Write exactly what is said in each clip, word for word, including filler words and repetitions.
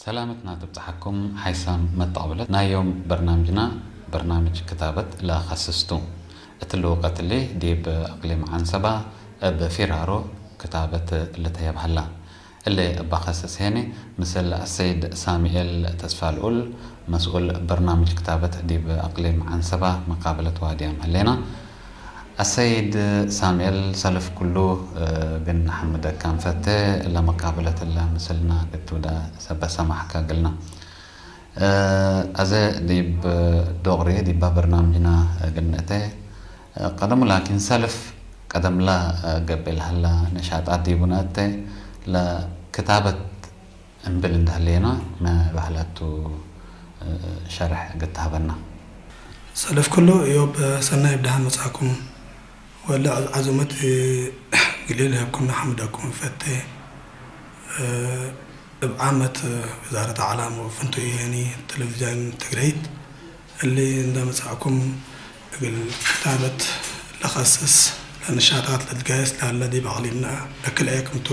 ሰላመትና ትብጽሐኩም ሓይሳም መተቅብለት። ናይ ዮም በርናምጅና በርናምጅ ክታበት ለአኸስስ ቱ። እትሊ ወቀት እሊ ዲብ አቅሊም ዐንሰባ እብ ፊራሮ ክታበት ልትሀየብ ሀላ። እሊ እብ አኸስስ ሄኒ ምስል አሰይድ ሳምኤል ተስፋልኡል መስኡል በርናምጅ ክታበት ዲብ አቅሊም ዐንሰባ መቃበለት ዋድያም ህሌና። አሰይድ ሳምኤል፣ ሰልፍ ኩሉ እግል ነሐምደከ እንፈቴ፣ ለመቃበለት እለ ምስልና እግል ትውዳ ሰበት ሰማሕከ እግልና። አዜ ዲብ ዶቅሪ ዲባ በርናምጅና እግል ንእቴ፣ ቀደሙ ላኪን ሰልፍ ቀደምላ ገብእ ለሀላ ነሻጣት ዲቡ ነአቴ፣ ለክታበት እምብል እንደ ህሌና መባህላቱ ሸርሕ እግል ተሀበና። ሰልፍ ኩሉ እዮብ ሰናይ እብ ደሐን መጽአኩም ወለ ዐዙመት እግል ለሀብኩምነ ሐምደኩም እንፈቴ። እብ ዓመት ውዛረት አዕላም ወፍንቱ ኢሄኒ ቴሌቪዝዮን ትግረይት እሊ እንደ መጽአኩም እግል ክታበት ለከስስ ለንሻጣት ለትጋየስ ለሀለ ዲብ አቅሊምነ እክልኤ ክምቱ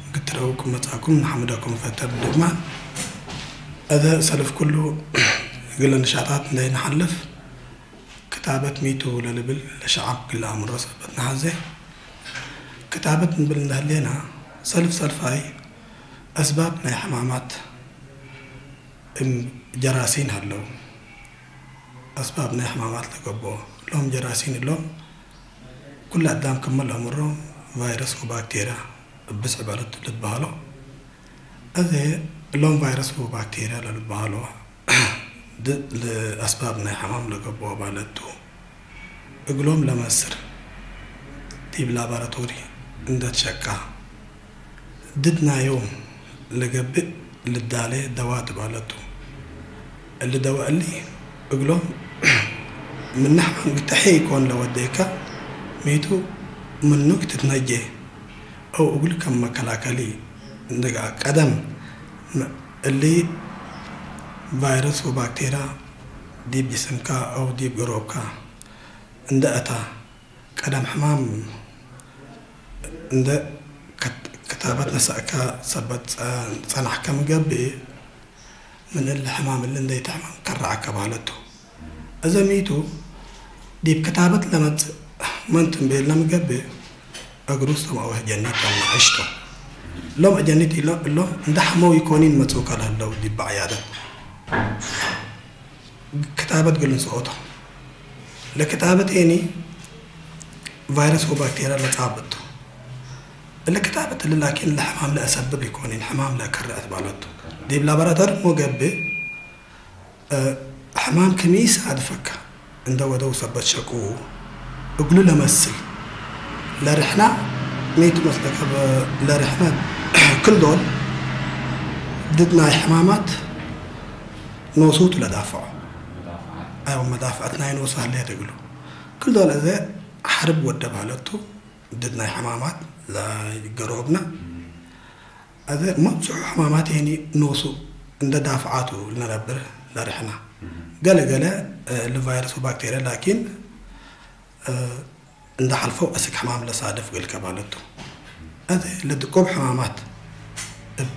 እግል ትረአው ክም መጽአኩም ነሐምደኩም እንፈቴ። ብድግማን እዘ ሰልፍ ኩሉ እግል ንሻጣት እንዴ ነሐልፍ ክታበት ሚቱ ለልብል ለሸዐብ እግል ለአምሮ ሰበት ነሐዜ። ክታበት እንብል እንደ ህሌና ሰልፍ ሰልፋይ አስባብ ናይ ሕማማት እም ጀራሲን ሀለው። አስባብ ናይ ሕማማት ለገብኦ እሎም ጀራሲን እሎም፣ ኩለ አዳም ክመ ለአምሮ ቫይረስ ወባክቴርያ እብ ብዝሕ በለቱ ልትበሀሎ። አዜ እሎም ቫይረስ ወባክቴርያ ለልትበሀሎ ድ-፣ ለአስባብ ናይ ሕማም ለገብኦ ባለቱ። እግሎም ለመስር ዲብ ላቦራቶሪ እንደ ትሸቃ፣ ድድ ናዮም ለገብእ ልዳሌ ደዋ ትባለቱ። እሊ ደዋ እሊ እግሎም ምን ሕማም ግተሐ ኢኮን ለወዴከ፣ ሚቱ ምኑ ክትትነጄ አው እግሉ ከም መከላከሊ እንደ ቀደም፣ እሊ ቫይረስ ወባክቴርያ ዲብ ጅስምከ አው ዲብ ገሮብከ እንደ አታ፣ ቀደም ሕማም እንደ ክት-፣ ክታበት ነሰእከ ሰበት ጸ-፣ ጸናሕከ ምን ገብእ፣ ምን እሊ ሕማም እሊ እንዴ ተሕመም ከረዐከ በህለቱ። እዘ ሚቱ ዲብ ክታበት ለመጽእ መን ቱ እምቤልነ ምን ገብእ፣ እግሩስ ቶም አው አጀኒት ቶም ነዐሽ ቶም። እሎም አጀኒት እሎም እንደ ሐመው ኢኮኒን መጽኡከ ለህለው ዲብ ዐያደት። ክታበት እግል እንሰኦ ቶም። ለክታበት ኤኒ ቫይረስ ወባክቴርያ ለጻብጥ ቱ። እለ ክታበት እሊ ላኪን ለሕማም ለአሰብብ ኢኮኒን፣ ሕማም ለአከርዕ ትባለቱ። ዲብ ላቦራቶሪ እሞ ገብእ፣ እ፣ ሕማም ክም ኢሳድፈከ እንደ ወደው ሰበት ሸቁ እግሉ ለመስል ለርሕና ሚ ቱ መስለከ ለርሕነ ክል ዶል ድድ ናይ ሕማማት ኖሱ ቱ ለዳፍዖ። አይወ፣ መዳፍዐት ናይ ኖሱ ሀሌት እግሉ። ክል ዶል አዜ ሐርብ ወደ በህለቱ ድድ ናይ ሕማማት ለገሮብነ። አዜ መብዝሑ ሕማማት ኤኒ ኖሱ እንደ ዳፍዓቱ ለነብር ለርሕና። ገለ ገለ፣ እ፣ ለቫይረስ ወባክቴርያ ላኪን፣ እ፣ እንደ ሐልፈው አስክ ሕማም ለሳድፍ እግልከ ባለቱ። አዜ ለድቆብ ሕማማት እብ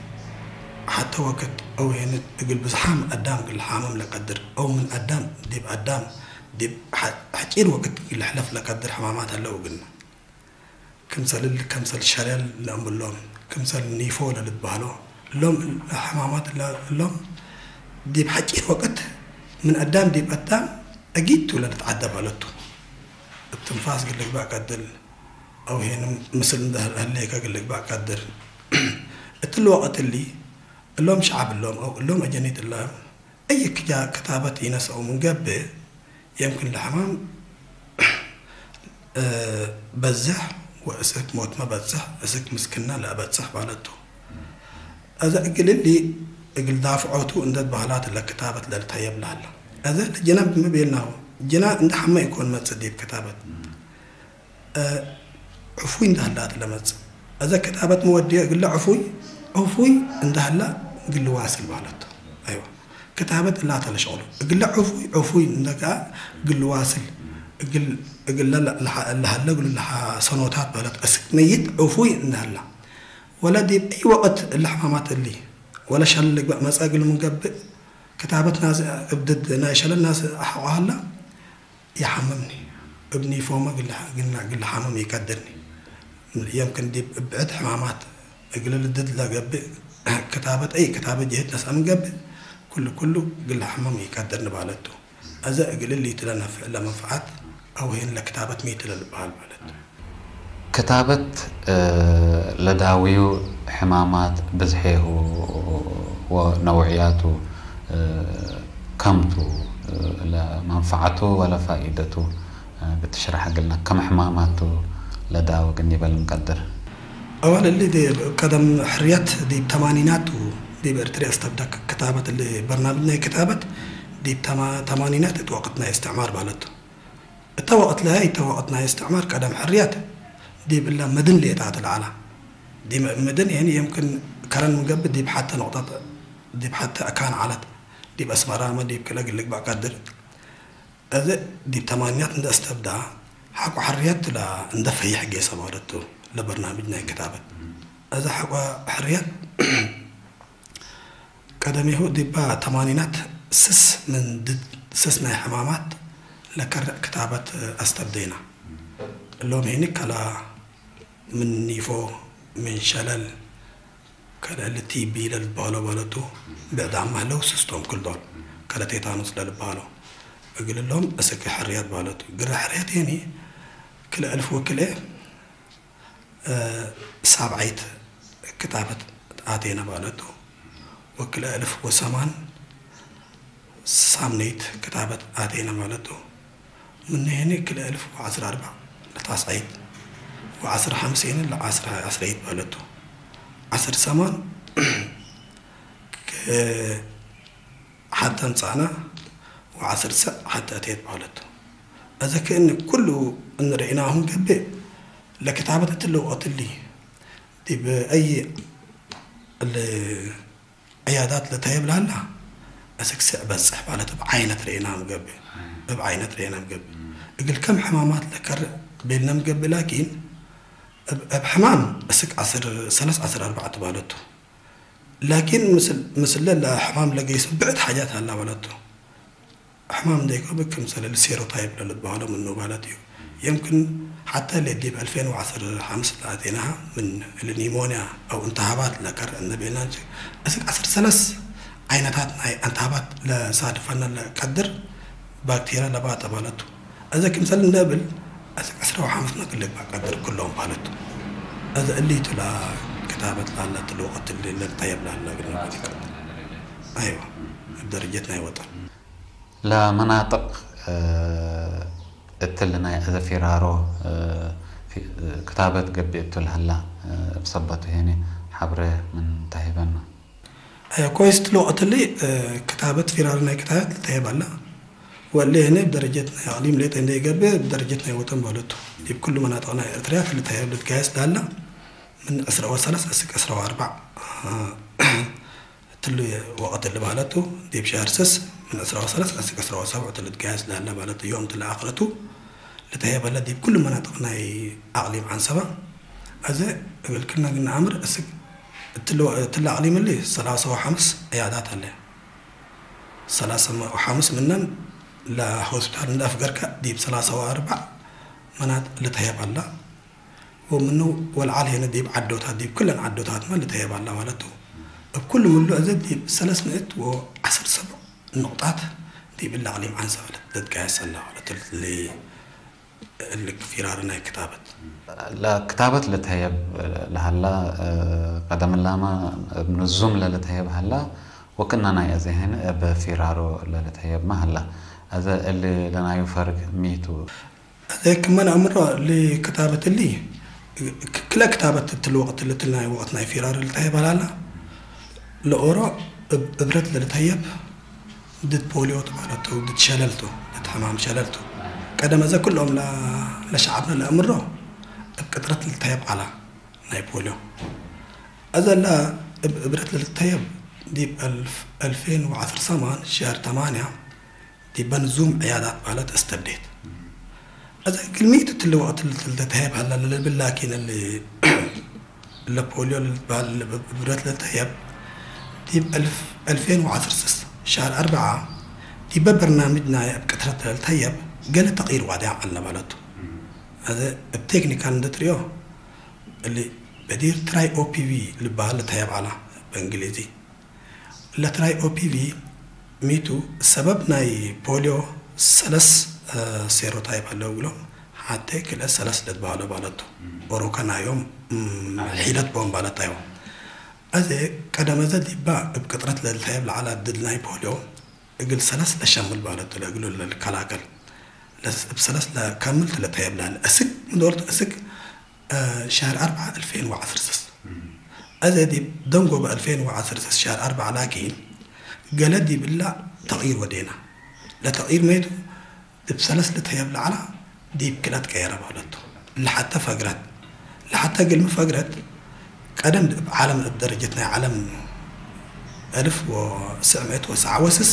ሐተ ወቅት አው ሄንት እግል ብዝሓም አዳም እግል ለሓምም ለቀድር አው ምን አዳም ዲብ አዳም ዲብ ሐ-፣ ሐጪር ወቅት እግል ለሕለፍ ለቀድር ሕማማት ሀለው እግልነ። ክምሰል እሊ፣ ክምሰል ሸለል ለእምብሎም፣ ክምሰል ኒፎ ለልትበህሎ፣ እሎም ሕማማት እለ-፣ እሎም ዲብ ሐጪር ወቅት ምን አዳም ዲብ አዳም አጊድ ቱ ለልትዓደብ ዐለቱ። እብ ትንፋስ እግል ልግበእ ቀድር፣ አው ሄንም ምስል እንደ ህሌከ እግል ልግበእ ቀድር። እትሊ ወቅት እሊ፣ እሎም ሸዐብ እሎም አው እሎም አጀኒት እለ አይ ክጃ ክታበት ኢነስአው ምን ገብእ፣ የምክን ለሕማም፣ እ፣ በዝሕ ወእስክ ሞትመ በጽሕ፣ እስክ ምስክነ ለአበጽሕ ባለቱ። አዜ እግል እሊ እግል ዳፍዖቱ እንደ በህላት ለክታበት ለልትሀየብ ለሀላ። አዜ ለጅነ ብመ ቤልናሁ፣ ጅነ እንደ ሐመ ኢኮን መጽእ ዲብ ክታበት። እ፣ ዕፉይ እንደ ሀላ ለመጽእ። አዜ ክታበት መወድየ እግለ ዕፉይ፣ ዕፉይ እንደ ሀላ እግል ልዋስል ባለቱ። አይወ። ክታበት እላተ ለሸቅሉ። እግለ ዕፉይ፣ ዕፉይ እንደ ከ እግል ልዋስል። እግል፣ እግለ ለ-፣ ለሀ-፣ ለሀለ እግሉ ለሐ ሰኖታት በህለት። እስክ መይት ዕፉይ እንደ ሀላ። ወለ ዲብ አይ ወቅት እለ ሕማማት እሊ ወለ ሸለል ልግበእ መጽአ እግል ምን ገብእ፣ ክታበት ናስ እብ ድድ ናይ ሸለል ናስ አሐቆ ሀላ፣ ይሐምምኒ። እብ ኒፎመ ግለ፣ ግለ፣ ግለ ሐምም ኢቀድርኒ። የምክን ዲብ እብ ብዕድ ሕማማት እግል ድድ ለገብእ ክታበት፣ አይ ክታበት ጀህት ነስአ ምን ገብእ፣ ኩሉ፣ ኩሉ ግለ ሐምም ኢቀድርኒ ባለቱ። አዘ እግል እሊ ቱ ለነፍዕ ለመንፈዓት አው ህን ለክታበት ሚ ቱ ለልበሃል ባለቱ። ክታበት፣ እ፣ ለዳውዩ ሕማማት ብዝሔሁ ወነውዕያቱ፣ እ፣ ከምቱ፣ እ፣ ለመንፈዓቱ ወለፋኢደቱ፣ እ፣ ብትሽረሕ እግልነ፣ ከም ሕማማቱ ለዳዊ እግል ኒበል እንቀድር። አወል እሊ ዲብ ቀደም ሕርየት ዲብ ተማኒናት ቱ ዲብ ኤርትርየ አስተብደ ክታበት እሊ በርናምጅ ናይ ክታበት ዲብ ተማ-፣ ተማኒናት እት ወቅት ናይ እስትዕማር ባለቱ። እተ ወቅት ለሀይ፣ እተ ወቅት ናይ እስትዕማር ቀደም ሕርየት ዲብ እለ መድን ሌጣት ለዐላ። ዲብ መድን የኒ የምክን ከረን ምን ገብእ ዲብ ሐተ ኖቅጠት፣ ዲብ ሐተ አካን ዐለት። ዲብ አስመራመ ዲብ ክለ እግል ልግበእ ቀድር። እዘ ዲብ ተማንያት እንደ አስተብዳ ሐቆ ሕርየት ለ እንደ ፈይሕ ጌሰ ባለቱ ለበርናምጅ ናይ ክታበት። እዘ ሐቆ ሕርየት ቀደሜሁ ዲባ ተማኒናት ስስ ምን ድድ ስስ ናይ ሕማማት ለከርዕ ክታበት አስተብዴና። እሎም ሄኒ ከላ ምን ኒፎ፣ ምን ሸለል፣ ከለ እሊ ቲቢ ለልበሀሎ ባለቱ ብዕዳም ሀለው ስስቶም ክል ዶል፣ ከለ ቴታኑስ ለልበሀሎ እግል እሎም እስክ ሕርየት ባለቱ። ግረ ሕርየት ሄኒ ክለ እልፍ ወክልኤ ሳብዐይት ክታበት አቴነ ማለቱ፣ ወክልኤ እልፍ ወሰማን ሳምነይት ክታበት አቴነ ማለቱ፣ ምነ ሄኒ ክልኤ እልፍ ወዐስር አርበዕ ለታስዐይት ወዐስር ሐምስ ሄኒ ለዐስር ዐስረይት ማለቱ፣ ዐስር ሰማን ክ-፣ ሐተ አምጸአነ ወዐስር ሰዕ ሐተ አቴት በህለት ቱ። አዜ ክእኒ ኩሉ እንርኢናሁ ገብእ፣ ለክታበት እትሊ ወቅት እሊ ዲብ አይ እሊ ዕያዳት ለተየብ ለሀላ፣ አስክ ስዕ በጽሕ ማለት እብ ዓይነት ርኢናም ገብእ፣ እብ ዓይነት ርኢናም ገብእ። እግል ከም ሕማማት ለከርዕ ቤልነም ገብእ፣ ላኪን እብ፣ እብ ሕማም አስክ ዐስር ሰለስ ዐስር አርበዕ ትባለቱ። ላኪን ምስል፣ ምስለ ለሕማም ለገይሶ ብዕድ ሓጃት ሀላ በለቱ። ሕማም እንዴ ኢኮን ክምሰል እሊ ሴሮታይፕ ለልትበሀሎ ምኑ ባለትዩ። የምክን ሐተ እሊ ዲብ አልፌን ወዐስር ሐምስ ለአቴናሃ ምን እሊ ኒሞንያ አው እንተሃባት ለቀር እንቤና እንጂ፣ እስክ ዐስር ሰለስ ዓይነታት ናይ እንተሃባት ለሳድፈነ ለቀድር ባክቴርያ ለባጠ ባለቱ። አዜ ክምሰል እንደ እብል፣ አስክ ዐስራ ወሐምስ መ ክል ልግበእ ቀድር ክሎም ባለቱ። አዜ እሊ ቱ ለክታበት ለሀለ ቱ ለወቅት እሊ ለልተየብ ለሀለ እግል ነበት ይቀድር። አይወ፣ እብ ደረጀት ናይ ወጠን። ለመናጥቅ፣ እ፣ እትሊ ናይ አዜ ፊራሮ፣ እ፣ ፊ-፣ ክታበት ገብእ እቱ ለሀላ፣ እ፣ እብ ሰበቱ ሄኒ ሐብሬ ምን ተህበና። እ፣ ኮይስ፣ እትሊ ወቅት እሊ፣ እ፣ ክታበት ፊራር ናይ ክታበት ልትሀየብ ሀላ። ወእሊ ህኔ እብ ደረጀት ናይ አቅሊም ሌጠ እንዴ ኢገብእ፣ እብ ደረጀት ናይ ወጠን በህለቱ። ዲብ ኩሉ መናጥቅ ናይ ኤርትርያ እትሊ ልትሀየብ ልትጋየስ ለሀላ፣ ምን ዕስራ ወሰለስ እስክ ዕስራ ወአርበዕ፣ እ፣ እትሊ ወቅት እሊ በህለቱ። ዲብ ሸህር ስስ ምን ዕስራ ወሰለስ እስክ ዕስራ ወሰብዕ እትሊ ልትጋየስ ለሀላ በህለቱ። ዮም እትሊ አክረቱ። ልትሀየብ ሀለ ዲብ ኩሉ መናጥቅ ናይ አቅሊም ዐንሰበ። አዜ እግል ክልነ እግል ነአምር፣ እስክ እትለ፣ እትለ አቅሊም እሊ ሰላሳ ወሐምስ ዕያዳት ሀለ። ሰላሳ ወሐምስ ምነን ለሆስፒታል እንደ አፍገርከ፣ ዲብ ሰላሳ ወአርበዕ መናጥቅ ልትሀየብ ሀላ። ወምኑ ወለዐል ሄነ ዲብ ዐዶታት፣ ዲብ ክለን ዐዶታትመ ልትሀየብ ሀላ ማለቱ። እብ ኩሉ ምሉ አዜ ዲብ ሰለስ ምእት ወዐስር ሰብዕ ንቅጣት ዲብ እለ አቅሊም ዐንሰበ ልትጋየስ ሀላ ማለቱ። እሊ ፊራር ናይ ክታበት። ለክታበት ልትሀየብ ለሀላ፣ ቀደም እላመ እብ ንዙም ለልትሀየብ ሀላ፣ ወክእነ ናይ አዜ ህን እብ ፊራሮ ለልትሀየብመ ሀላ። አዜ እሊ ለናዩ ፈርግ ሚ ቱ? አዜ ክመ ነአምሮ፣ እሊ ክታበት እሊ፣ ክለ ክታበት እትሊ ወቅት እሊ እትሊ ናይ ወቅት ናይ ፊራር ልትሀየብ ሀላ። ለኦሮ እብ እብረት ለልትሀየብ ድድ ፖሊዮ ቱ ማለት ቱ፣ ድድ ሸለል ቱ፣ ድድ ሕማም ሸለል ቱ። ቀደም አዜ ኩሎም ለ-፣ ለሸዐብነ ለአምሮ እብ ቅጥረት ልትሀየብ ዐላ ናይ ፖሊዮ። አዜ እለ እብ እብረት ለልትሀየብ ዲብ አልፍ፣ አልፌን ወዐስር ሰማን ሸህር ተማንያ ዲብ በንዙም ዕያዳት ባለት አስተብዴት። አዜ እግል ሚ ቱ እትሊ ወቅት ልትሀየብ ሀላ ለልብል፣ ላኪን እሊ ለፖሊዮ ለልትበህል እብረት ለልትሀየብ ዲብ አልፍ፣ አልፌን ወዐስር ስስ ሻር አርበዓ፣ ዲበ በርናምጅ ናይ እብ ቅጥረት ለልተየብ ገሌ ተቅይር ዋድያም ዐልነ ባለቱ። አዜ እብ ቴክኒካል እንዴ ትርእዮ፣ እሊ በዲር ትራይ ኦፒቪ ልበሃል ልተየብ ዐላ በእንግሊዚ። ለትራይ ኦፒቪ ሚቱ ሰበብ ናይ ፖሊዮ ሰለስ፣ እ፣ ሴሮታይፕ ሀለው እግሎም፣ ሐቴ ክልኤ ሰለስ ለትበሀሎ ባለቱ። ኦሮከ ናዮም፣ እም፣ ሒደት ቦም ባለታዮ። አዜ ቀደመዘ ዲባ እብ ቅጥረት ለልተየብ ለዐለ ድድ ናይ ፖሊዮ እግል ሰለስ ለሸምል ባለቱ ለእግሉ ለልከላከል። ለስ-፣ እብ ሰለስ ለከምልት ለተየብ ላለ። እስክ ምዶልቱ እስክ፣ እ፣ ሸህር አርበዓ አልፌን ወዐስር ስስ። አዜ ዲብ ደንጎበ አልፌን ወዐስር ስስ ሸህር አርበዓ ላኪን፣ ገሌ ዲብ እላ ተቅይር ወዴና። ለተቅይር ሜቱ፣ እብ ሰለስ ልትሀየብ ለዐላ ዲብ ክልኤ ትቀየረ ባለቱ። ለሐተ ፈግረት። ለሐተ እግልሚ ፈግረት፣ ቀደም እብ ዓለም እብ ደረጀት ናይ ዓለም አልፍ ወትስዕ ምእት ወሰዓ ወስስ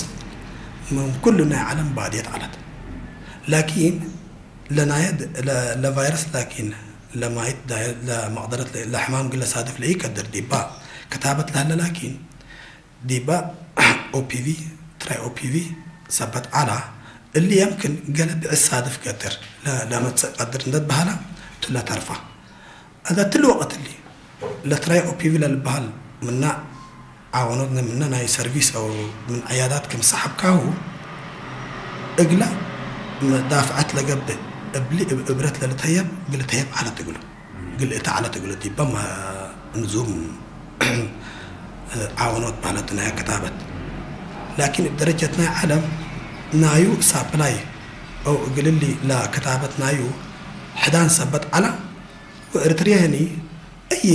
ምን ኩሉ ናይ ዓለም ባድየት ዐለት። ላኪን ለናየ ድ-፣ ለ-፣ ለቫይረስ ላኪን ለማይት ዳየ ለመቅደረት ለ-፣ ለሕማም ግለ ሳድፍ ለኢቀድር ዲባ ክታበት ለህለ ላኪን ዲበ ኦፒቪ፣ ትራይ ኦፒቪ ሰበት ዐላ። እሊ የምክን ገሌ ብዕድ ሳድፍ ገድር ለ-፣ ለመጽእ ቀድር እንዴ ትበሀለ ቱ ለተርፋ። አዜ እትሊ ወቅት እሊ ለትራይ ኦፒቪ ለልበሀል ምነ ዓወኖት ምነ ናይ ሰርቪስ አው ምን ዕያዳት ክም ሰሐብካሁ እግለ ዳፍዐት ለገብእ እብሊ እብ እብረት ለልተየብ እግል ተየብ ዐለት እግሉ። እግል እተ ዐለት እግሉ ዲበ ማ-፣ ንዙም ዓወኖት በህለት ናይ ክታበት። ላኪን እብ ደረጀት ናይ ዓለም ናዩ ሳፕላይ አው እግል እሊ ለክታበት ናዩ ሕዳን ሰበት ዐለ። ወእርትርየ ህኒ እይ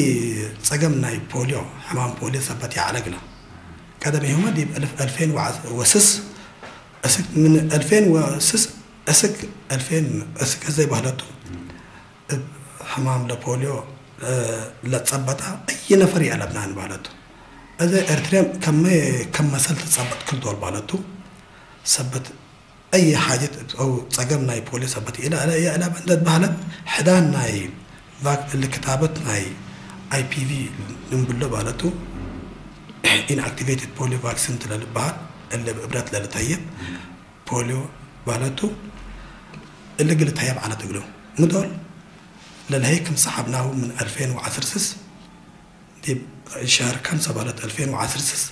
ጸገም ናይ ፖሊዮ፣ ሕማም ፖሊዮ ሰበት ይዐለ እግለ። ቀደሜሁመ ዲብ አልፍ፣ አልፌን ወስስ እስክ ምን አልፌን ወስስ እስክ አልፌን እስክ አዜ በህለቱ። እብ ሕማም ለፖሊዮ ለጸበጠ አይ ነፈር ይአለብናን ባለቱ። እዘ ኤርትርያም ከመ ከም መሰል ትጸበጥ ክል ዶል ባለቱ። ሰበት አይ ሓጀት አው ጸገም ናይ ፖሊዮ ሰበት ኢለ፣ ኢለ፣ ኢለ እንዴ ትበህለት፣ ሕዳን ናይ ቫክ-፣ እሊ ክታበት ናይ አይ ፒ ቪ እንብሎ ባለቱ። ኢንአክቲቬትድ ፖሊዮ ቫክሲን ቱ ለልበሃል፣ እሊ እብ እብረት ለልተይብ ፖሊዮ ባለቱ። እሊ እግል ልተየብ ዐለት እግሉ። ሚ ዶል? ለልሀይ ክም ሰሐብናሁ ምን አልፌን ወዐስር ስስ፣ ዲብ ሸህር ከምሰ ባለት አልፌን ወዐስር ስስ፣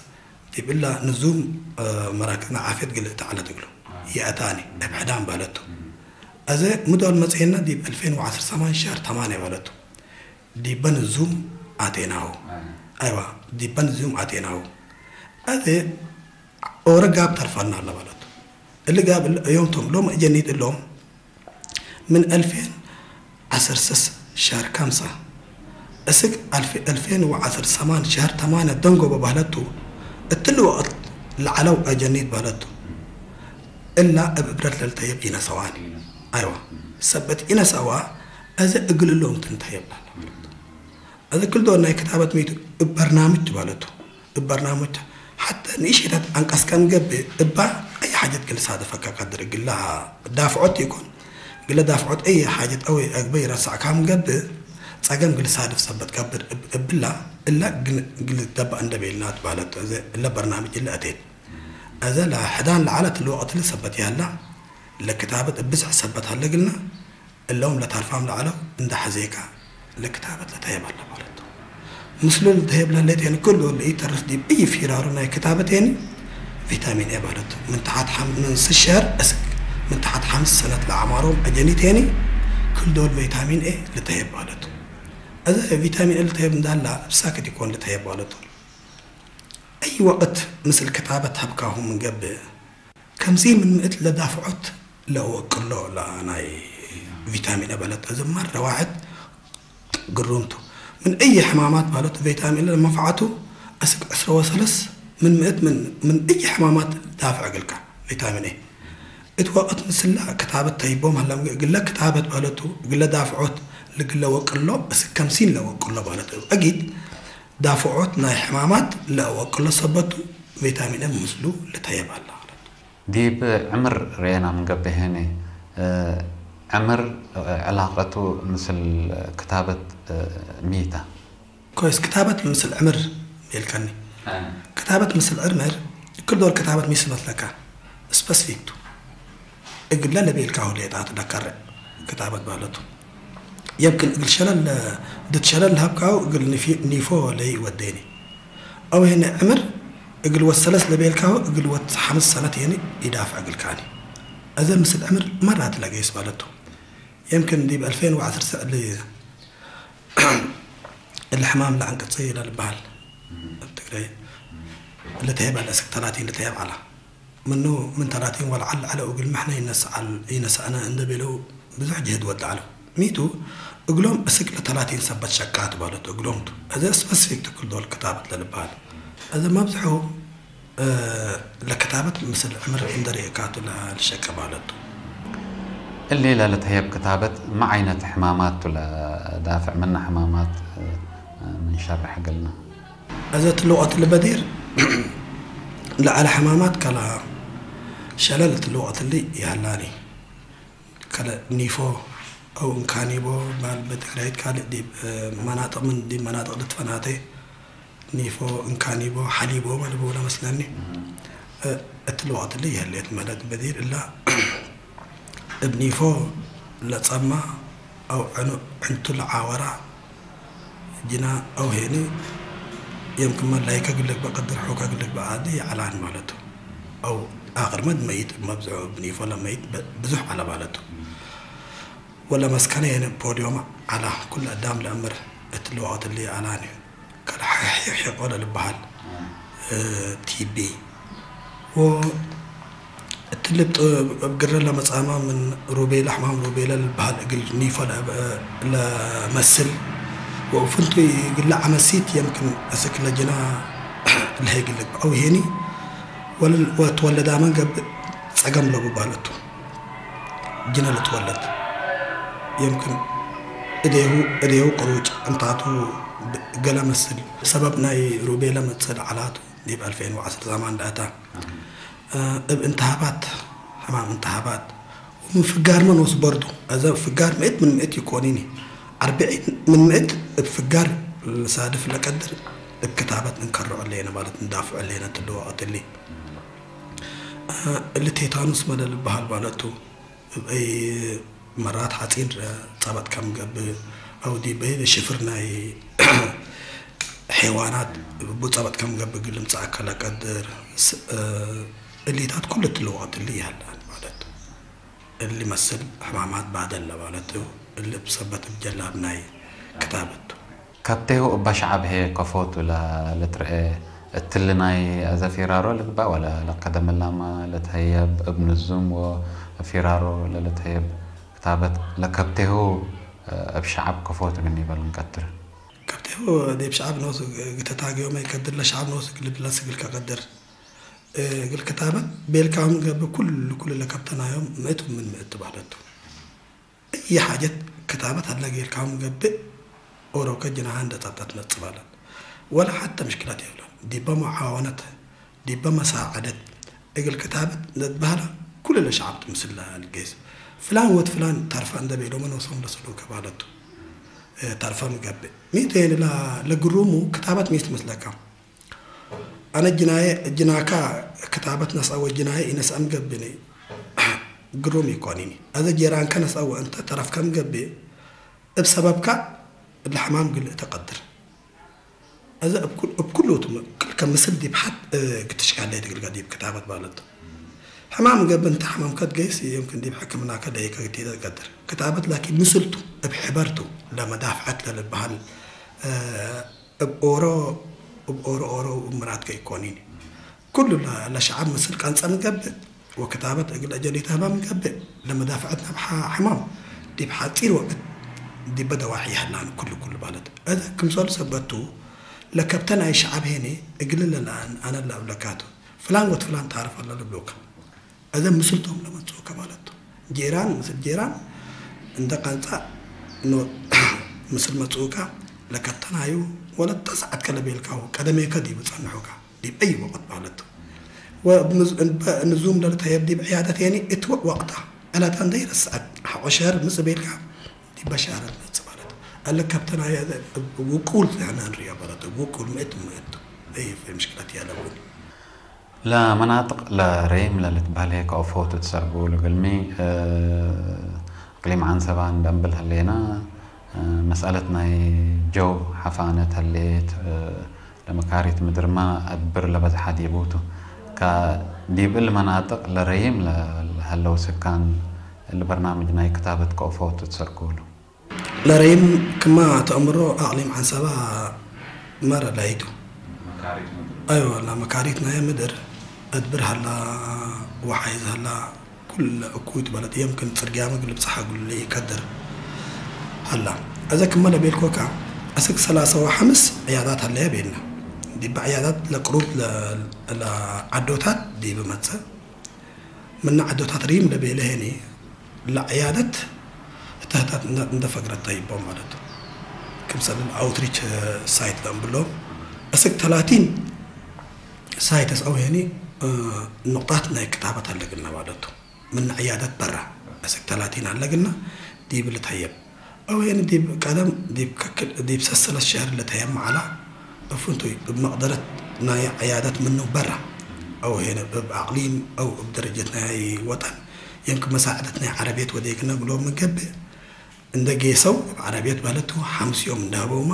ዲብ እላ ንዙም፣ እ፣ መራክዝነ ዓፍየት እግል እተ ዐለት እግሉ። ይአታኒ እብ ሕዳን ባለቱ። አዜ ሚ ዶል መጽኤነ ዲብ አልፌን ወዐስር ሰማን ሸህር ተማንየ ባለቱ። ዲበ ንዙም አቴናሁ። አይዋ፣ ዲበ ንዙም አቴናሁ። አዜ ኦረ ጋብ ተርፋና ለባለቱ። እሊ ጋብ እለ ዮም ቶም ሎም አጀኒት እሎም ምን አልፌን ዐስር ስስ ሸህር ከምሰ እስክ አልፌ-፣ አልፌን ወዐስር ሰማን ሸህር ተማንየ ደንጎበ በህለቱ። እትሊ ወቅት ለዐለው አጀኒት በህለቱ። እላ እብ እብረት ለልተየብ ኢነሰዋኒ። አይዋ፣ ሰበት ኢነሰዋ፣ አዜ እግል እሎም ትንተየብ ላለ። አዜ ክል ዶል ናይ ክታበት ሚቱ እብ በርናምጅ ቱ ባለቱ። እብ በርናምጅ ቱ ሐተ ንእሽተት አንቀስ ከም ገብእ እባ አይ ሓጀት እግል ሳድፈከ ቀድር እግላ ዳፍዖት ኢኮን። እግለ ዳፍዖት አይ ሓጀት አወ አግበይ ረሳዕ ከም ገብእ ጸገም እግል ሳድፍ ሰበት ቀብር እብ-፣ እብላ እላ እግል፣ እግል ደባእ እንደ ቤልናት ባለቱ። አዜ እለ በርናምጅ እለ አቴት። አዜ ለሕዳን ለዐለት ለወቅት እሊ ሰበት ያላ ለክታበት እብ ብዝሕ ሰበት ሀለ እግልና። እሎም ለታርፋም ለዐለው እንደ ሐዜከ ለክታበት ለተየብ ሀለ ባለቱ። ምስሉ ለተየብ ለህሌት የኒ ክሉ ለኢተርፍ ዲብ እይ ፊራሩ ናይ ክታበት የኒ ቪታሚን ኤ ባለቱ። ምን ተሐት ሐም-፣ ምን ስሸር እስክ ምን ተሐት ሐምስ ሰነት ለአዕማሮም አጀኒት የኒ ክል ዶል ቪታሚን ኤ ለተየብ ባለቱ። አዜ ቪታሚን ኤ ለተየብ እንዳላ እብ ሳክት ኢኮን ለተየብ ባለቱ። አይ ወቅት ምስል ክታበት ሀብካሁ ምን ገብእ ከምሲን ምን ምእት ለዳፍዖት ለወቅሎ ለናይ ቪታሚን ኤ በለት። እዝ መረ ዋሕድ ግሩም ቱ። ምን እይ ሕማማት ባለቱ ቪታሚን ኤ ለመንፈዓቱ እስክ ዕስረ ወሰለስ ምን ምእት ምን፣ ምን እይ ሕማማት ዳፍዕ እግልካ ቪታሚን ኤ። እት ወቅት ምስላ ክታበት ተይቦም ሀለም እግለ ክታበት ባለቱ እግለ ዳፍዖት ልግለ ወቅሎ እስክ ከምሲን ለወቅሎ ባለቱ። አጊድ ዳፍዖት ናይ ሕማማት ለወቅሎ ሰበቱ ቪታሚን ኤ ምስሉ ልተየብ ሀለ። ዲብ ዕምር ርኤና ምን ገብእ ህኔ፣ እ፣ ዕምር፣ እ፣ ዕላቀቱ ምስል ክታበት፣ እ፣ ሚ ተ? ኮይስ፣ ክታበት ምስል ዕምር ቤልከኒ። አይ። ክታበት ምስል ዕምር፣ ክል ዶል ክታበት ሚ ስመትለከ፣ ስፐሲፊክ ቱ። እግለ ለቤልካሁ ሌጣት ለከርዕ ክታበት ባለቱ። የምክን እግል ሸለል፣ ድድ ሸለል ለሀብካሁ እግል ኒፊ-፣ ኒፎ ለይወዴኒ። አው ሄነ ዕምር እግል ወሰለስ ለቤልካሁ እግል ወት ሐምስ ሰነት ሄኒ ኢዳፍዕ እግልካኒ። አዘ ምስል ዕምር መራት ለገይስ ባለቱ። የምክን ዲብ አልፌን ወዐስር ሰ-፣ እሊ፣ እሊ ሕማም ለአንቅጽ ለልበሃል እብ ትግረይ ልትሄብ አለ፣ እስክ ተላቲን ልትሄብ ዐላ። ምኑ ምን ተላቲን ወለዐል ዐለው እግል ምሕነ ይነሰአል-፣ ይነሰአነ እንደ ቤለው ብዙሕ ጅህድ ወደ ዐለው። ሚቱ እግሎም እስክ ለተላቲን ሰበት ሸቃት ባለቱ እግሎም ቱ። አዘ ስፐሲፊክ ቱ ክል ዶል ክታበት ለልበሃል። አዘ መብዝሑ እ፣ ለክታበት ምስል ዕምር እንዴ ርኤካቱ ለልሸቄ ባለቱ። እሊ ለልትሀየብ ክታበት ሚ ዓይነት ሕማማት ቱ ለዳፍዕ ምነ ሕማማት፣ እ፣ ምን ሸርሕ እግልነ። አዘ እትሊ ወቅት እሊ በዲር ለዐለ ሕማማት ከላ ሸለል እትሊ ወቅት እሊ ይሀላኒ። ከለ ኒፎ አው እንካኒቦ ባል በትግራይት ካልእ ዲብ፣ እ፣ መናጥቅ ምን ዲብ መናጥቅ ልትፈናተ ኒፎ፣ እንካኒቦ፣ ሐሊቦ መልቦ ለመስለኒ። እ፣ እትሊ ወቅት እሊ ይህሌት መለት በዲር እላ እብ ኒፎ ለጸማ አው ዕኑ-፣ ዕንቱ ለዓወራ ጅና አው ሄኒ የምክመ ላይከ እግል ልግበእ ቀድር ሑከ እግል ልግበእ አዲ ይዐላን ማለቱ። አው አክርመት መይት መብዝሑ እብ ኒፎ ለመይት በ-፣ ብዙሕ ዐለ ማለቱ። ወለመስከነ ሄኒ ፖዲዮመ ዐላ ኩል አዳም ለአምር እትሊ ወቅት እሊ አላኒ። ከለ ሐ-፣ ሐ-፣ ሐቆ ለልበሃል፣ እ፣ ቲቢ ወ እትሊ እብ ጥ-፣ እብ ግረ ለመጽአመ ምን ሩቤላ፣ ሕማም ሩቤላ ልበሃል እግል ኒፎ ለአብ-፣ ለመስል ወእብ ፍንቱይ እግል ለዐመሲት የምክን እስክ ለጅና ለሀይ እግል ልግበእ አው ሄኒ ወል-፣ ወትወለዳመ ገብእ ጸገም ለቡ ባለቱ። ጅነ ልትወለድ የምክን እዴሁ፣ እዴሁ ቅሩጭ እንታቱ ገለ መስል ሰበብ ናይ ሩቤላ መጽእ ለዐላቱ። ዲብ አልፌን ወዐስር ዘማን ለአታ፣ እ፣ እብ እንተሃባት፣ ሕማም እንተሃባት፣ ወምን ፍጋርመ ኖስ በርዱ፣ አዘ ፍጋር ምእት ምን ምእት ኢኮኒኒ፣ አርብዒን ምን ምእት እብ ፍጋር ልሳድፍ ለቀድር፣ እብ ክታበት እንከርዖ ሌነ ማለት ንዳፍዖ ሌነ እትሊ ወቅት እሊ። እ፣ እሊ ቴታኑስመ ለልበሃል ማለቱ፣ እብ አይ መራት ሐጺን ጸበጥ ከም ገብእ፣ አው ዲብ አይ ሽፍር ናይ ሐይዋናት እቡ ጸበጥ ከም ገብእ እግል ልምጸአከ ለቀድር፣ ስ-፣ እ፣ እሊታት ኩሉ እትሊ ወቅት እሊ ይሀላን ማለት። እሊ መስል ሕማማት ባደለ ማለት እሊ እብ ሰበት እብ ጀላብ ናይ ክታበት ቱ። ከብቴሁ እበ ሸዐብ ህዬ ከፎቱ ለልትርኤ፣ እትሊ ናይ አዘ ፊራሮ ልግበእ ወለ ለቀደም እላመ ልትሀየብ እብ ንዙም ወፊራሮ ለልትሀየብ ክታበት ለከብቴሁ እብ ሸዐብ ከፎቱ ምን ኢበል እንቀድር። ከብቴሁ ዲብ ሸዐብ ኖሱ እግል ተታግዮመ ኢቀድር፣ ለሸዐብ ኖሱ እግል ልብለስ እግል ከቀድር። እግል ክታበት ቤልካሁም ገብእ፣ ኩሉ ኩሉ ለከብተናዮም ምእት ምን ምእት ባለቱ። እይ ሓጀት ክታበት ሀለ ጌርካሁም ገብእ፣ ኦሮከ ጅናሀ እንደ ጸብጠት መጽእ ባለት። ወለ ሐተ ምሽክለት የብለን። ዲበ መዓወነት፣ ዲበ መሳዐደት፣ እግል ክታበት ለትበህለ ኩሉ ለሸዐብቱ ምስል ለልጌስ። ፍላን ወድ ፍላን ተርፈ እንደ ቤሎመ ኖሶም ለሰሉከ ባለቱ። ተርፈም ገብእ። ሚ ቴኒ ለ-፣ ለግሩሙ ክታበት ሚ ትመስለከ? አነ ጅናየ፣ ጅናካ ክታበት ነስአ ወጅናየ ኢነስአም ገብእኒ ግሩም ኢኮኒኒ። አዘ ጄራንከ ነስአ ወእንተ ተረፍከም ገብእ፣ እብ ሰበብካ እለ ሕማም ግልእ ተቀድር። አዘ እብ ኩል-፣ እብ ኩሉቱ ክልከ ምስል ዲብ ሐድ፣ እ፣ ግትሽካለ እግልከ ዲብ ክታበት ባለቱ። ሕማም ገብእ እንተ ሕማምከ ትገይስ፣ የምክን ዲብ ሕክምናከ ደይከ ግቴተ ትቀድር። ክታበት ላኪን ምስልቱ እብ ሕበርቱ ለመዳፍዐት ለልበሃል፣ እ፣ እብ ኦሮ፣ እብ ኦሮ ኦሮ እብ ምራድከ ኢኮኒኒ። ኩሉ ለ-፣ ለሸዐብ ምስል ቀንጸም ገብእ፣ ወክታበት እግል አጀኒት ህባም ገብእ፣ ለመዳፍዐት ናብ ሐ-፣ ሕማም ዲብ ሐጺር ወቅት ዲበ ደዋሒ ይሀላን ኩሉ ኩሉ ባለት። እዘ ክምሰሉ ሰበት ቱ፣ ለከብተ ናይ ሸዐብ ሄኔ እግል ለለአን አነ ለአብለካቱ፣ ፍላን ወድ ፍላን ታርፍ አለ ልብሎከ። እዘ ምስልቶም ለመጽኡከ ባለቱ። ጄራን ምስል ጄራን እንደ ቀንጻ ኖ-፣ ምስል መጽኡከ ለከተናዩ ወለተ ሰዓትከ ለቤልካሁ ቀደሜከ ዲቡ ጸንሑከ ዲብ አይ ወቅት ባለቱ። ወምዝ-፣ እንበ-፣ ንዙም ለልትሀየብ ዲብ ዕያደት የኒ እት ወ-፣ ወቅታ ዕለተ እንደ ይረስዐት ሐቆ ሸህር ምጽእ ቤልካ ዲበ ሸህር መጽእ ባለቱ። እለ ከብተናየ እብ ውቁል ፍሕነ እንርዮ ባለቱ። ውቁል ምእት ምእት። እይ፣ ምሽክለት ያለቡ። ለመናጥቅ ለረይም ለልትበህል ከአፎ ትትሰርጉ። እግልሚ፣ እ፣ እቅሊም ዐንሰባ እንደ እምብል ህሌና፣ እ፣ መስአለት ናይ ጀው ሐፋነት ህሌት፣ እ፣ ለመካሪት ምድርመ አድብር ለበዝሐ ዲቡ ቱ። ከ-፣ ዲብ እል መናጥቅ ለረይም ለ-፣ ለሀለው ስካን እሊ በርናምጅ ናይ ክታበት ከአፎ ትትሰርጉ እሉ። ለረይም ክማ ተአምሮ አቅሊም ዐንሰባ መረ ላይቱ። አይወ፣ ለመካሪት ናየ ምድር አድብር ሀላ ወሓይዝ ሀላ ኩለ እኩይቱ በለድ የምክን ጽርግያመ እግል ልብጸሐ እግሉ ለኢቀድር ሀላ። አዜ ክመ ለቤልኮከ፣ አስክ ሰላሰ ወሐምስ ዕያዳት ሀለየ ቤነ። ዲበ ዕያዳት ለቅሩብ ለ-፣ ለዐዶታት ዲብ መጽእ። ምነ ዐዶታት ሪም ለቤለ ሄኒ ለዕያደት እተህታት እንደ፣ እንደ ፈግረት ተይቦም ማለት። ክምሰል አውትሪች ሳይት ለእምብሎም። አስክ ተላቲን ሳይትስ አው ሄኒ፣ እ፣ ኑቅጣት ናይ ክታበት አለግና ማለቱ። ምን ዕያደት በራ አስክ ተላቲን አለግና ዲብ ልትሀየብ። አው ሄን ዲብ ቀደም ዲብ ከክል ዲብ ሰሰለት ሸህር ልትሀየብ መዓላ እፍንቱይ እብ መቅደረት ናይ ዕያደት ምኑ በራ። አው ሄን እብ አቅሊም አው እብ ደረጀት ናይ ወጠን የምክን መሳዕደት ናይ ዐረብየት ወዴግነ እግሎም ምን ገብእ እንደ ጌሰው እብ ዐረብየት በህለቱ ሐምስ ዮም እንደ ሀበውመ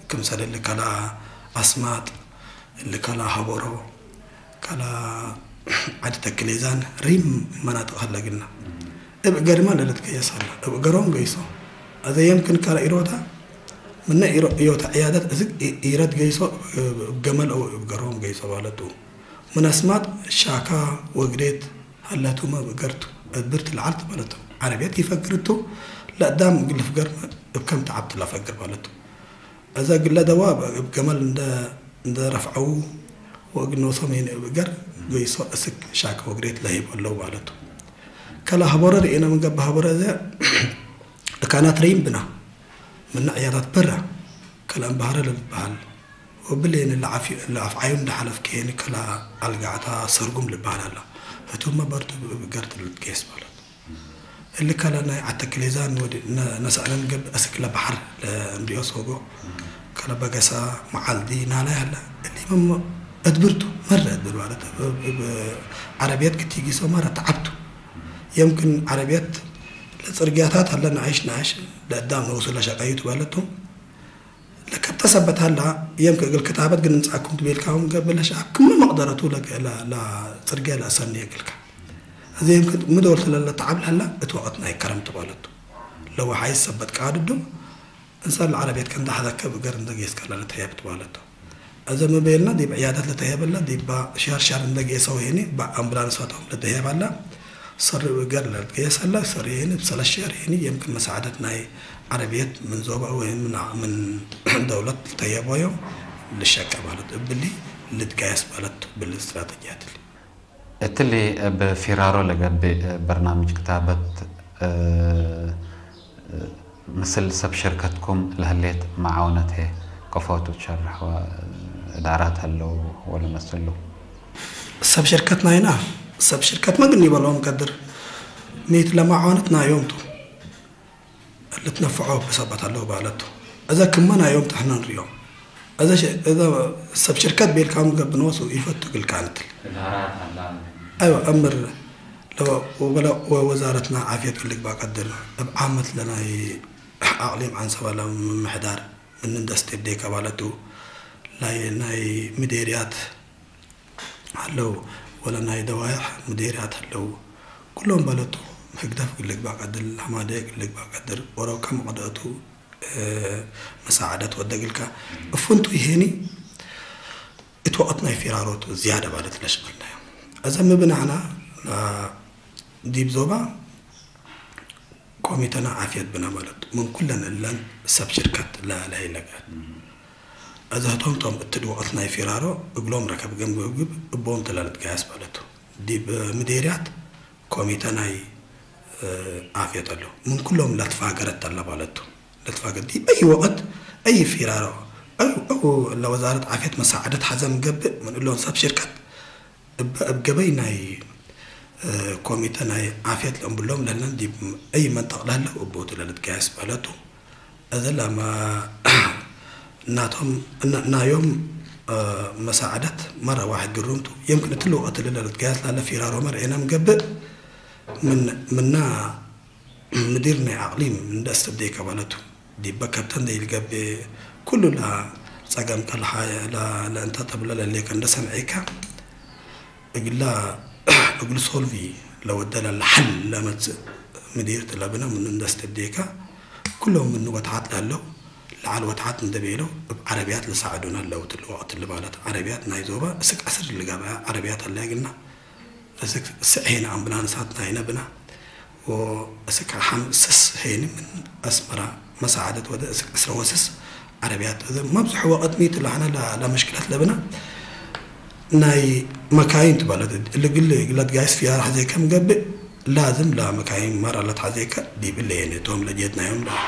ክምሰል እሊ ከላ አስማጥ እሊ ከላ ሀቦሮ፣ ከላ ዐዲ ተክሌዛን ሪም መናጥቅ ሀለ ግና፣ እብ እገርማ ለልትገየስ ሀለ። እብ እገሮም ገይሶ። አዜ የምክን ከላ ኢሮታ፣ ምነ ኢሮ-፣ ኢዮታ ዕያደት እዝግ ኢ-፣ ኢረት ገይሶ፣ እብ ገመል አው እብ እገሮም ገይሶ ባለቱ። ምን አስማጥ ሻካ ወግዴት ሀለቱመ እብ እገርቱ፣ እድብርት ለዐልት ባለቱ። ዐረብየት ኢፈግርቱ፣ ለአዳም እግል ልፍገርመ እብ ከም ተዐብት ለፈግር ባለቱ። አዜ እግለ ደዋብ እብ ገመል እንደ፣ እንደ ረፍዐዉ ወእግል ኖሶም ሄን እብ እገር ገይሶ እስክ ሻከ ወግሬት ለህይብ ዐለው ባለቱ። ከለ ሀቦረ ርኤነ ምን ገብእ ሀቦረ አዜ እካናት ረይም ብና፣ ምነ ዕያዳት በረ ከለ እምበሀረ ለልትበሀል ወብሌን ለአፍ-፣ ለአፍዓዩ እንደ ሐለፍክ ሄን ከለ አልጋዕታ ሰርጉም ልበሀል ዐለ። ህቱመ በርቱ እብ እገርት ልትጌስ ባለት። እሊ ከለ ናይ ዐተክሌዛን ወድ ነ-፣ ነሰአነ እንገብእ፣ አስክ ለበሐር ለእንድዮ ሶጎ፣ ከለ በገሳ፣ መዓልዲ፣ ናላይ ሀለ። እሊመ እድብርቱ መረ እድብር ማለት እብ፣ እብ ዐረብየት ክትጊሶ መረ ተዐብቱ። የምክን ዐረብየት ለጽርግያታት ሀለ ነአይሽ ነአይሽ ለአዳም ንኡሱ ለሸቀዩቱ ባለቱ። ለከብተ ሰበት ሀላ፣ የምክ እግል ክታበት ግን እንጻኩም ትቤልካሁም ገብእ ለሸአብ ክመ መቅደረቱ ለገ-፣ ለ-፣ ለጽርግየ ለአሰኒ እግልከ። አዜ የምክ ሚ ዶል ለለተዐብ ለሀላ እት ወቅት ናይ ከረምት ባለቱ። ለወሓይዝ ሰበት ቃድዱ፣ እንሰር ለዐረብየት ከእንደ ሐዘከ ብገር እንደ ጌስከ ለልትሀየብ ትባለቱ። አዜ ሚ ቤልና ዲብ ዕያደት ለተሀየበለ፣ ዲባ ሸር ሸር እንደ ጌሰው ሄኒ፣ በአምቡላንስ ፈቶም ለተሀየባለ፣ ሰሪ እብ እገር ለልትገየሰለ፣ ሰሪ ሄኒ እብ ሰለስ ሸር ሄኒ የምክን መሳዕደት ናይ ዐረብየት ምን ዞበ ወይም ምን፣ ምን ደውለት ልተየቦዮም ልሸቀ ማለት እብሊ ልትገየስ ማለት እብሊ ስትራተጅያት እሊ። እትሊ እብ ፊራሮ ለገብእ በርናምጅ ክታበት፣ እ፣ ምስል ሰብ ሽርከትኩም ለህሌት መዓውነት ህዬ ከፎቱ ትሸርሕ ወእዳራት ሀለው ወለመስሉ? ሰብ ሽርከት ናይና፣ ሰብ ሽርከት መግኒ በሎም ቀድር ሜት ለመዓውነት ናዮም ቱ። ልትነፈዖ እብ ሰበት ሀለው ባለቱ። እዘ ክመ ናዮም ተሕነ ንርእዮም። እዘ ሸ-፣ እዘ ሰብ ሽርከት ቤልካም ገብእ ኖሱ ኢፈቱ እግል ካንትል። እዳራት ሀላ። አይወ፣ አምር ለወ-፣ ወበለ-፣ ወወዛረትና ዓፍየት እግል ልግባእ ቀድር። እብ ዓመት ለናይ አቅሊም ዐንሰበ ለምምሕዳር ምን እንደ ስቴት ዴከ ባለቱ፣ ናይ፣ ናይ ምዴርያት ሀለው፣ ወለ ናይ ደዋይሕ ምዴርያት ሀለው። ኩሎም ባለቱ ህግደፍ እግል ልግባእ ቀድር፣ ሐማዴ እግል ልግባእ ቀድር፣ ወረብከ መቅደአቱ፣ እ፣ መሳዕደት ወደ እግልከ። እፍንቱ ይሄኒ እት ወቅት ናይ ፊራሮቱ ዝያደ ባለት ለሽመልናዮ። አዘ ሚ ብናህና፣ አ፣ ዲብ ዞባ ኮሚተና ዓፍየት ብነ ማለት ምን ኩለን እለን ሰብ ሽርከት ለለሀይ ለገአት። እዘ ህቶም ቶም እት ወቅት ናይ ፊራሮ እግሎም ረከብ ገምግብ እቦም ተ ለልትገያስ ባለቱ። ዲብ ምዴርያት ኮሚተ ናይ፣ እ፣ ዓፍየት አለው። ምን ኩሎም ለትፋገረት ተለ ባለቱ። ለትፋገር ዲብ አይ ወቅት አይ ፊራሮ አው፣ አው ለወዛረት ዓፍየት መሳዕደት ሐዘ ምን ገብእ ምን እሎም ሰብ ሽርከት እበ እብ ገበይ ናይ፣ እ፣ ኮሚተ ናይ ዓፍየት ለእምብሎም ለህለን ዲብ አይ መንጠቅ ለህለው እቦቱ ለልትገያስ ባለቱ። እዘ ለመ እናቶም፣ እና-፣ ናዮም እ፣ መሳዕደት መረ ዋሕድ ግሩም ቱ። የምክን እትሊ ወቅት እሊ ለልትገያስ ላለ ፊራሮመ ርኤና ምገብእ፣ ምን፣ ምና ምዲር ናይ አቅሊም እንደ አስተብዴከ ባለቱ። ዲበ ከብተ እንደ ኢልገብእ፣ ኩሉ ለጸገምከ ለሐ-፣ ለ-፣ ለእንተ ተብለ ለሌከ እንደ ሰምዔከ፣ እግላ፣ እግል ሶልቪ ለወደ ለለሐል ለመጽእ ምዲር ትለብነ ምኑ እንደ አስተብዴከ፣ ኩሎም ምኑ ወተሐት ለህለው፣ ለዐል ወተሐት እንደ ቤለው፣ እብ ዐረብያት ለሳዕዱነ ለው ትሊ ወቅት እሊ ባለት። ዐረብያት ናይ ዞበ እስክ ዐስር ልገብአ ዐረብያት ሀለ እግልና። እስክ ስዕ ሄነ አምቡላንሳት ናይነ ብነ፣ ወእስክ ሐምስስ ሄኒ ምን አስመራ መሳዕደት ወደ እስክ ዕስረ ወስስ ዐረብያት። እዘ መብዝሑ ወቅት ሚ ትለሐነ ለ-፣ ለመሽክለት ለብነ ናይ መካይን ትበለት። እሊ እግል፣ እግለ ትጋይስ ፍያር ሐዜከ ምገብእ፣ ላዝም ለመካይን መረ ለትሐዜከ ዲብ እለ ሄኒ ቶም ለጀህድ ናዮም ለ-፣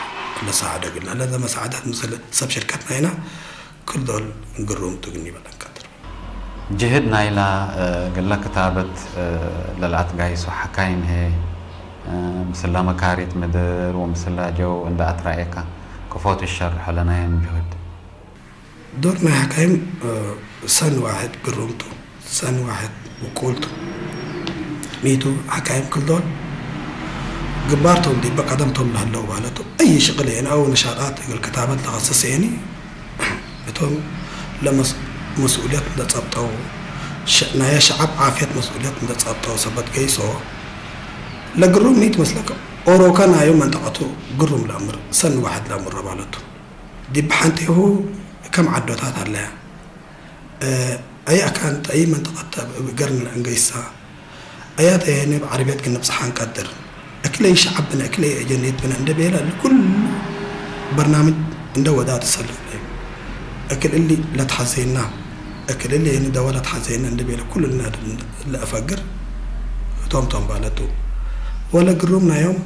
ለሳዕዶ እግልና። ለዘ መሳዕዳት ምስል ሰብ ሽርከት ናይና ክል ዶል ግሩም ቱ እግል ኒበለ እንቀድር። ጅህድ ናይላ፣ እ፣ እግለ ክታበት፣ እ፣ ለለአትጋይሶ ሐካይም ህዬ፣ እ፣ ምስለ መካሪት ምድር ወምስለ ጀው እንደ አትረኤከ፣ ክፎ ትሸርሖ ለናይም ጅሁድ? ዶር ናይ ሐካይም፣ እ፣ ሰኒ ዋሕድ ግሩም ቱ፣ ሰኒ ዋሕድ ውቁል ቱ። ሚ ቱ ሐካይም ክል ዶል ግንባር ቶም ዲበ ቀደም ቶም ለህለው ባለቱ። አይ ሽቅል ሄኒ አው ነሻጣት እግል ክታበት ለከሰስ ሄኒ፣ እቶም ለመስ-፣ መስኡልየት እንደ ጸብጠው፣ ሸ-፣ ናየ ሸዐብ ዓፍየት መስኡልየት እንደ ጸብጠው ሰበት ገይሶ፣ ለግሩም ሚ ትመስለከ? ኦሮከ ናዩ መንጠቀቱ ግሩም ለአምር፣ ሰኒ ዋሕድ ለአምር ባለቱ። ዲብ ሐንቴሁ ከም ዐዶታት ሀለያ። እ፣ አይ አካን፣ አይ መንጠቀት እብ ገርን ለእንገይሳ፣ አያተ ሄነ እብ ዐረብየት ግንብጽሐ እንቀድር። እክለ ሸዐብ ብነ፣ እክለ አጀንየት ብነ እንደ ቤለ፣ ለኩሉ በርናምጅ እንደ ወዳ ትሰልፍ ለህይ። እክል እሊ ለትሐዜና፣ እክል እሊ ሄነ ደወ ለትሐዜና እንደ ቤለ፣ ኩሉ ለእፈግር ቶም ቶም ባለቱ። ወለ ግሩም ናዮም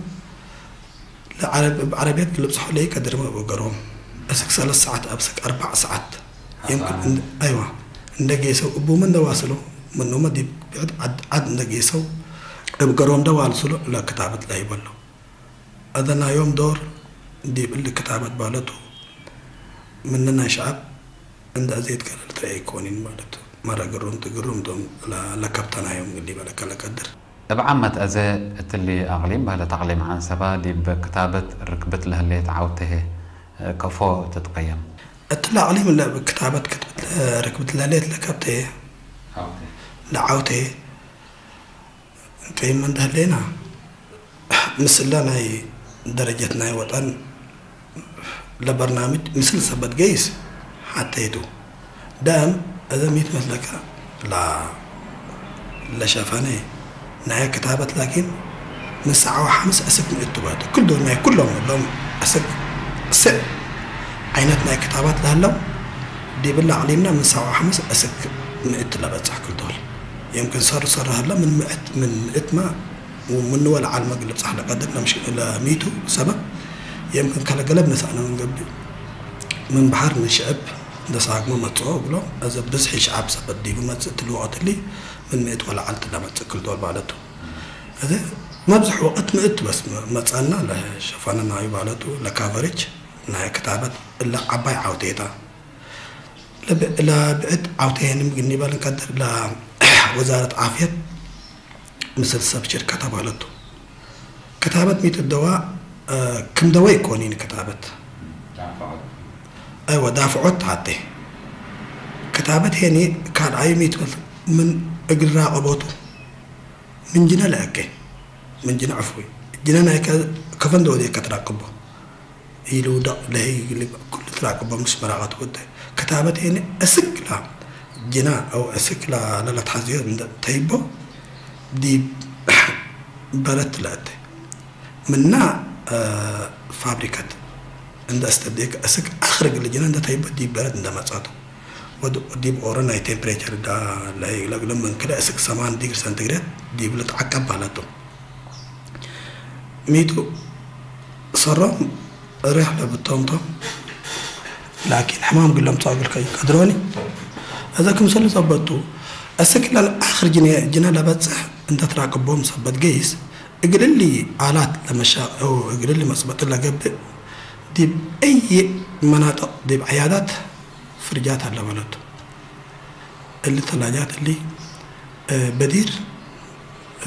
ለዐረብ-፣ እብ ዐረብየት ልብጽሖ ለኢቀድርመ እብ እገሮም፣ እስክ ሰለስ ሰዓት አብ እስክ አርበዕ ሰዓት የምክን አስላም። እንደ፣ አይዋ፣ እንደ ጌሰው እቡመ እንደ ዋስሎ፣ ምኑመ ዲብ ብዕድ ዐድ፣ ዐድ እንደ ጌሰው፣ እብ ገሮም እንደ ዋልስሎ ለክታበት ለህይበሎ። አዘ ናዮም ዶር ዲብ እሊ ክታበት ባለቱ፣ ምነ ናይ ሸዐብ እንደ አዜት ከለ ልትረኤ ኢኮኒን ባለቱ። መረ ግሩም ቱ፣ ግሩም ቶም ለ-፣ ለከብተ ናዮም እሊ በለከ ለቀድር። እብ ዓመት አዜ እትሊ አቅሊም በህለት አቅሊም ዐንሰበ ዲብ ክታበት ርክብት ለህሌት ዐውቴ ህዬ ከፎ ትትቀየም? እትሊ አቅሊም እለ እብ ክታበት ክትብት ርክብት ለህሌት ለከብቴ ለዐውቴ እንቀይመ እንደ ህሌና፣ ምስለ ናይ ደረጀት ናይ ወጠን ለበርናምጅ ምስል ሰበት ገይስ ሐቴ ቱ። ደአም እዘ ሚ ትመስለከ ላ-፣ ለሸፈነ ናይ ክታበት ላኪን ምን ሰዐ ወሐምስ እስክ ምእት ቱ ባቱ። ክል ዶል ናይ ኩሎም እሎም እስክ ስዕ ዐይነት ናይ ክታበት ለህለው ዲብለ አቅሊምነ ምን ሰዐ ወሐምስ እስክ ምእት ለበጽሕ ክል ዶል። የምክን ሰሩ ሰሩ ህለ ምን ምእት፣ ምን ምእትመ ወምንወ ለዐልመ እግል ልብጸሕ ለቀድር ለምሽ-፣ ለሚ ቱ ሰበብ፣ የምክን ከለ ገለብ ነሳእነ ምን ገብእ፣ ምን በሐር ምን ሽዕብ እንደ ሳግሞ መጽኦ እግሎም፣ እዘ ብዝሒ ሸዐብ ሰበት ዲቡ መጽእ እትሊ ወቅት እሊ፣ ምን ምእት ወለዐል ትለመጽእ ክል ዶል ባለቱ። እዘ መብዝሕ ወቅት ምእት በስ መ-፣ መጽአና ለሸፈነ ናዩ ባለቱ፣ ለካቨሬጅ ናይ ክታበት እለ ዐባይ ዐውቴታ። ለብ-፣ ለብዕድ ዐውቴ ህንም እግል ኒበል እንቀድር፣ ለወዛረት ዓፍየት ምስል ሰብ ሽርከተ ባለቱ። ክታበት ሚ ቱ ደዋ፣ እ፣ ክም ደወ ኢኮኒን ክታበት። ዳፍዖት። አይወ፣ ዳፍዖት ሐቴ። ክታበት ሄኒ ካልኣዩ ሚ ቱ ምን እግል ራቀቦቱ። ምን ጅነ ለአኬ። ምን ጅነ ዕፉይ። ጅነ ናይከ ከፈን ደወዴከ ትራቅቦ። ኢልውደቅ ለህይ እግል ኩሉ ትራቅቦ ምስ መራቀት ወደ። ክታበት ሄኒ እስክ ላ ጅና አው እስክ ላ ለለትሐዝዮ እንደ ተይቦ ዲብ በረት ለአተ። ምና፣ እ፣ ፋብሪከት እንደ አስተብዴከ እስክ አክር እግል ጅነ እንደ ተይቦ ዲብ በረት እንደ መጽአቱ። ወድ-፣ ዲብ ኦሮ ናይ ቴምፕሬቸር ዳ ለህይ ለእግሎም ምን ክለ እስክ ሰማን ዲግሪ ሰንቲግሬድ ዲብ ልትዐቀብ ባለቱ። ሚ ቱ ሰሮም ሬሕ ለብቶም ቶም፣ ላኪን ሕማም እግል ለምጽኦ እግል ከይቀድሮኒ። እዘ ክምሰል ዘበጡ፣ እስክ ለአክር ጅነ፣ ጅነ ለበጽሕ እንተ ትራቅቦም ሰበት ገይስ፣ እግል እሊ አላት ለመሻቅ፣ እግል እሊ መጽበጢ ለገብእ፣ ዲብ አይ መናጥቅ ዲብ ዐያዳት ፍርጃት ሀለ በለቱ። እሊ ተላጃት እሊ፣ እ፣ በዲር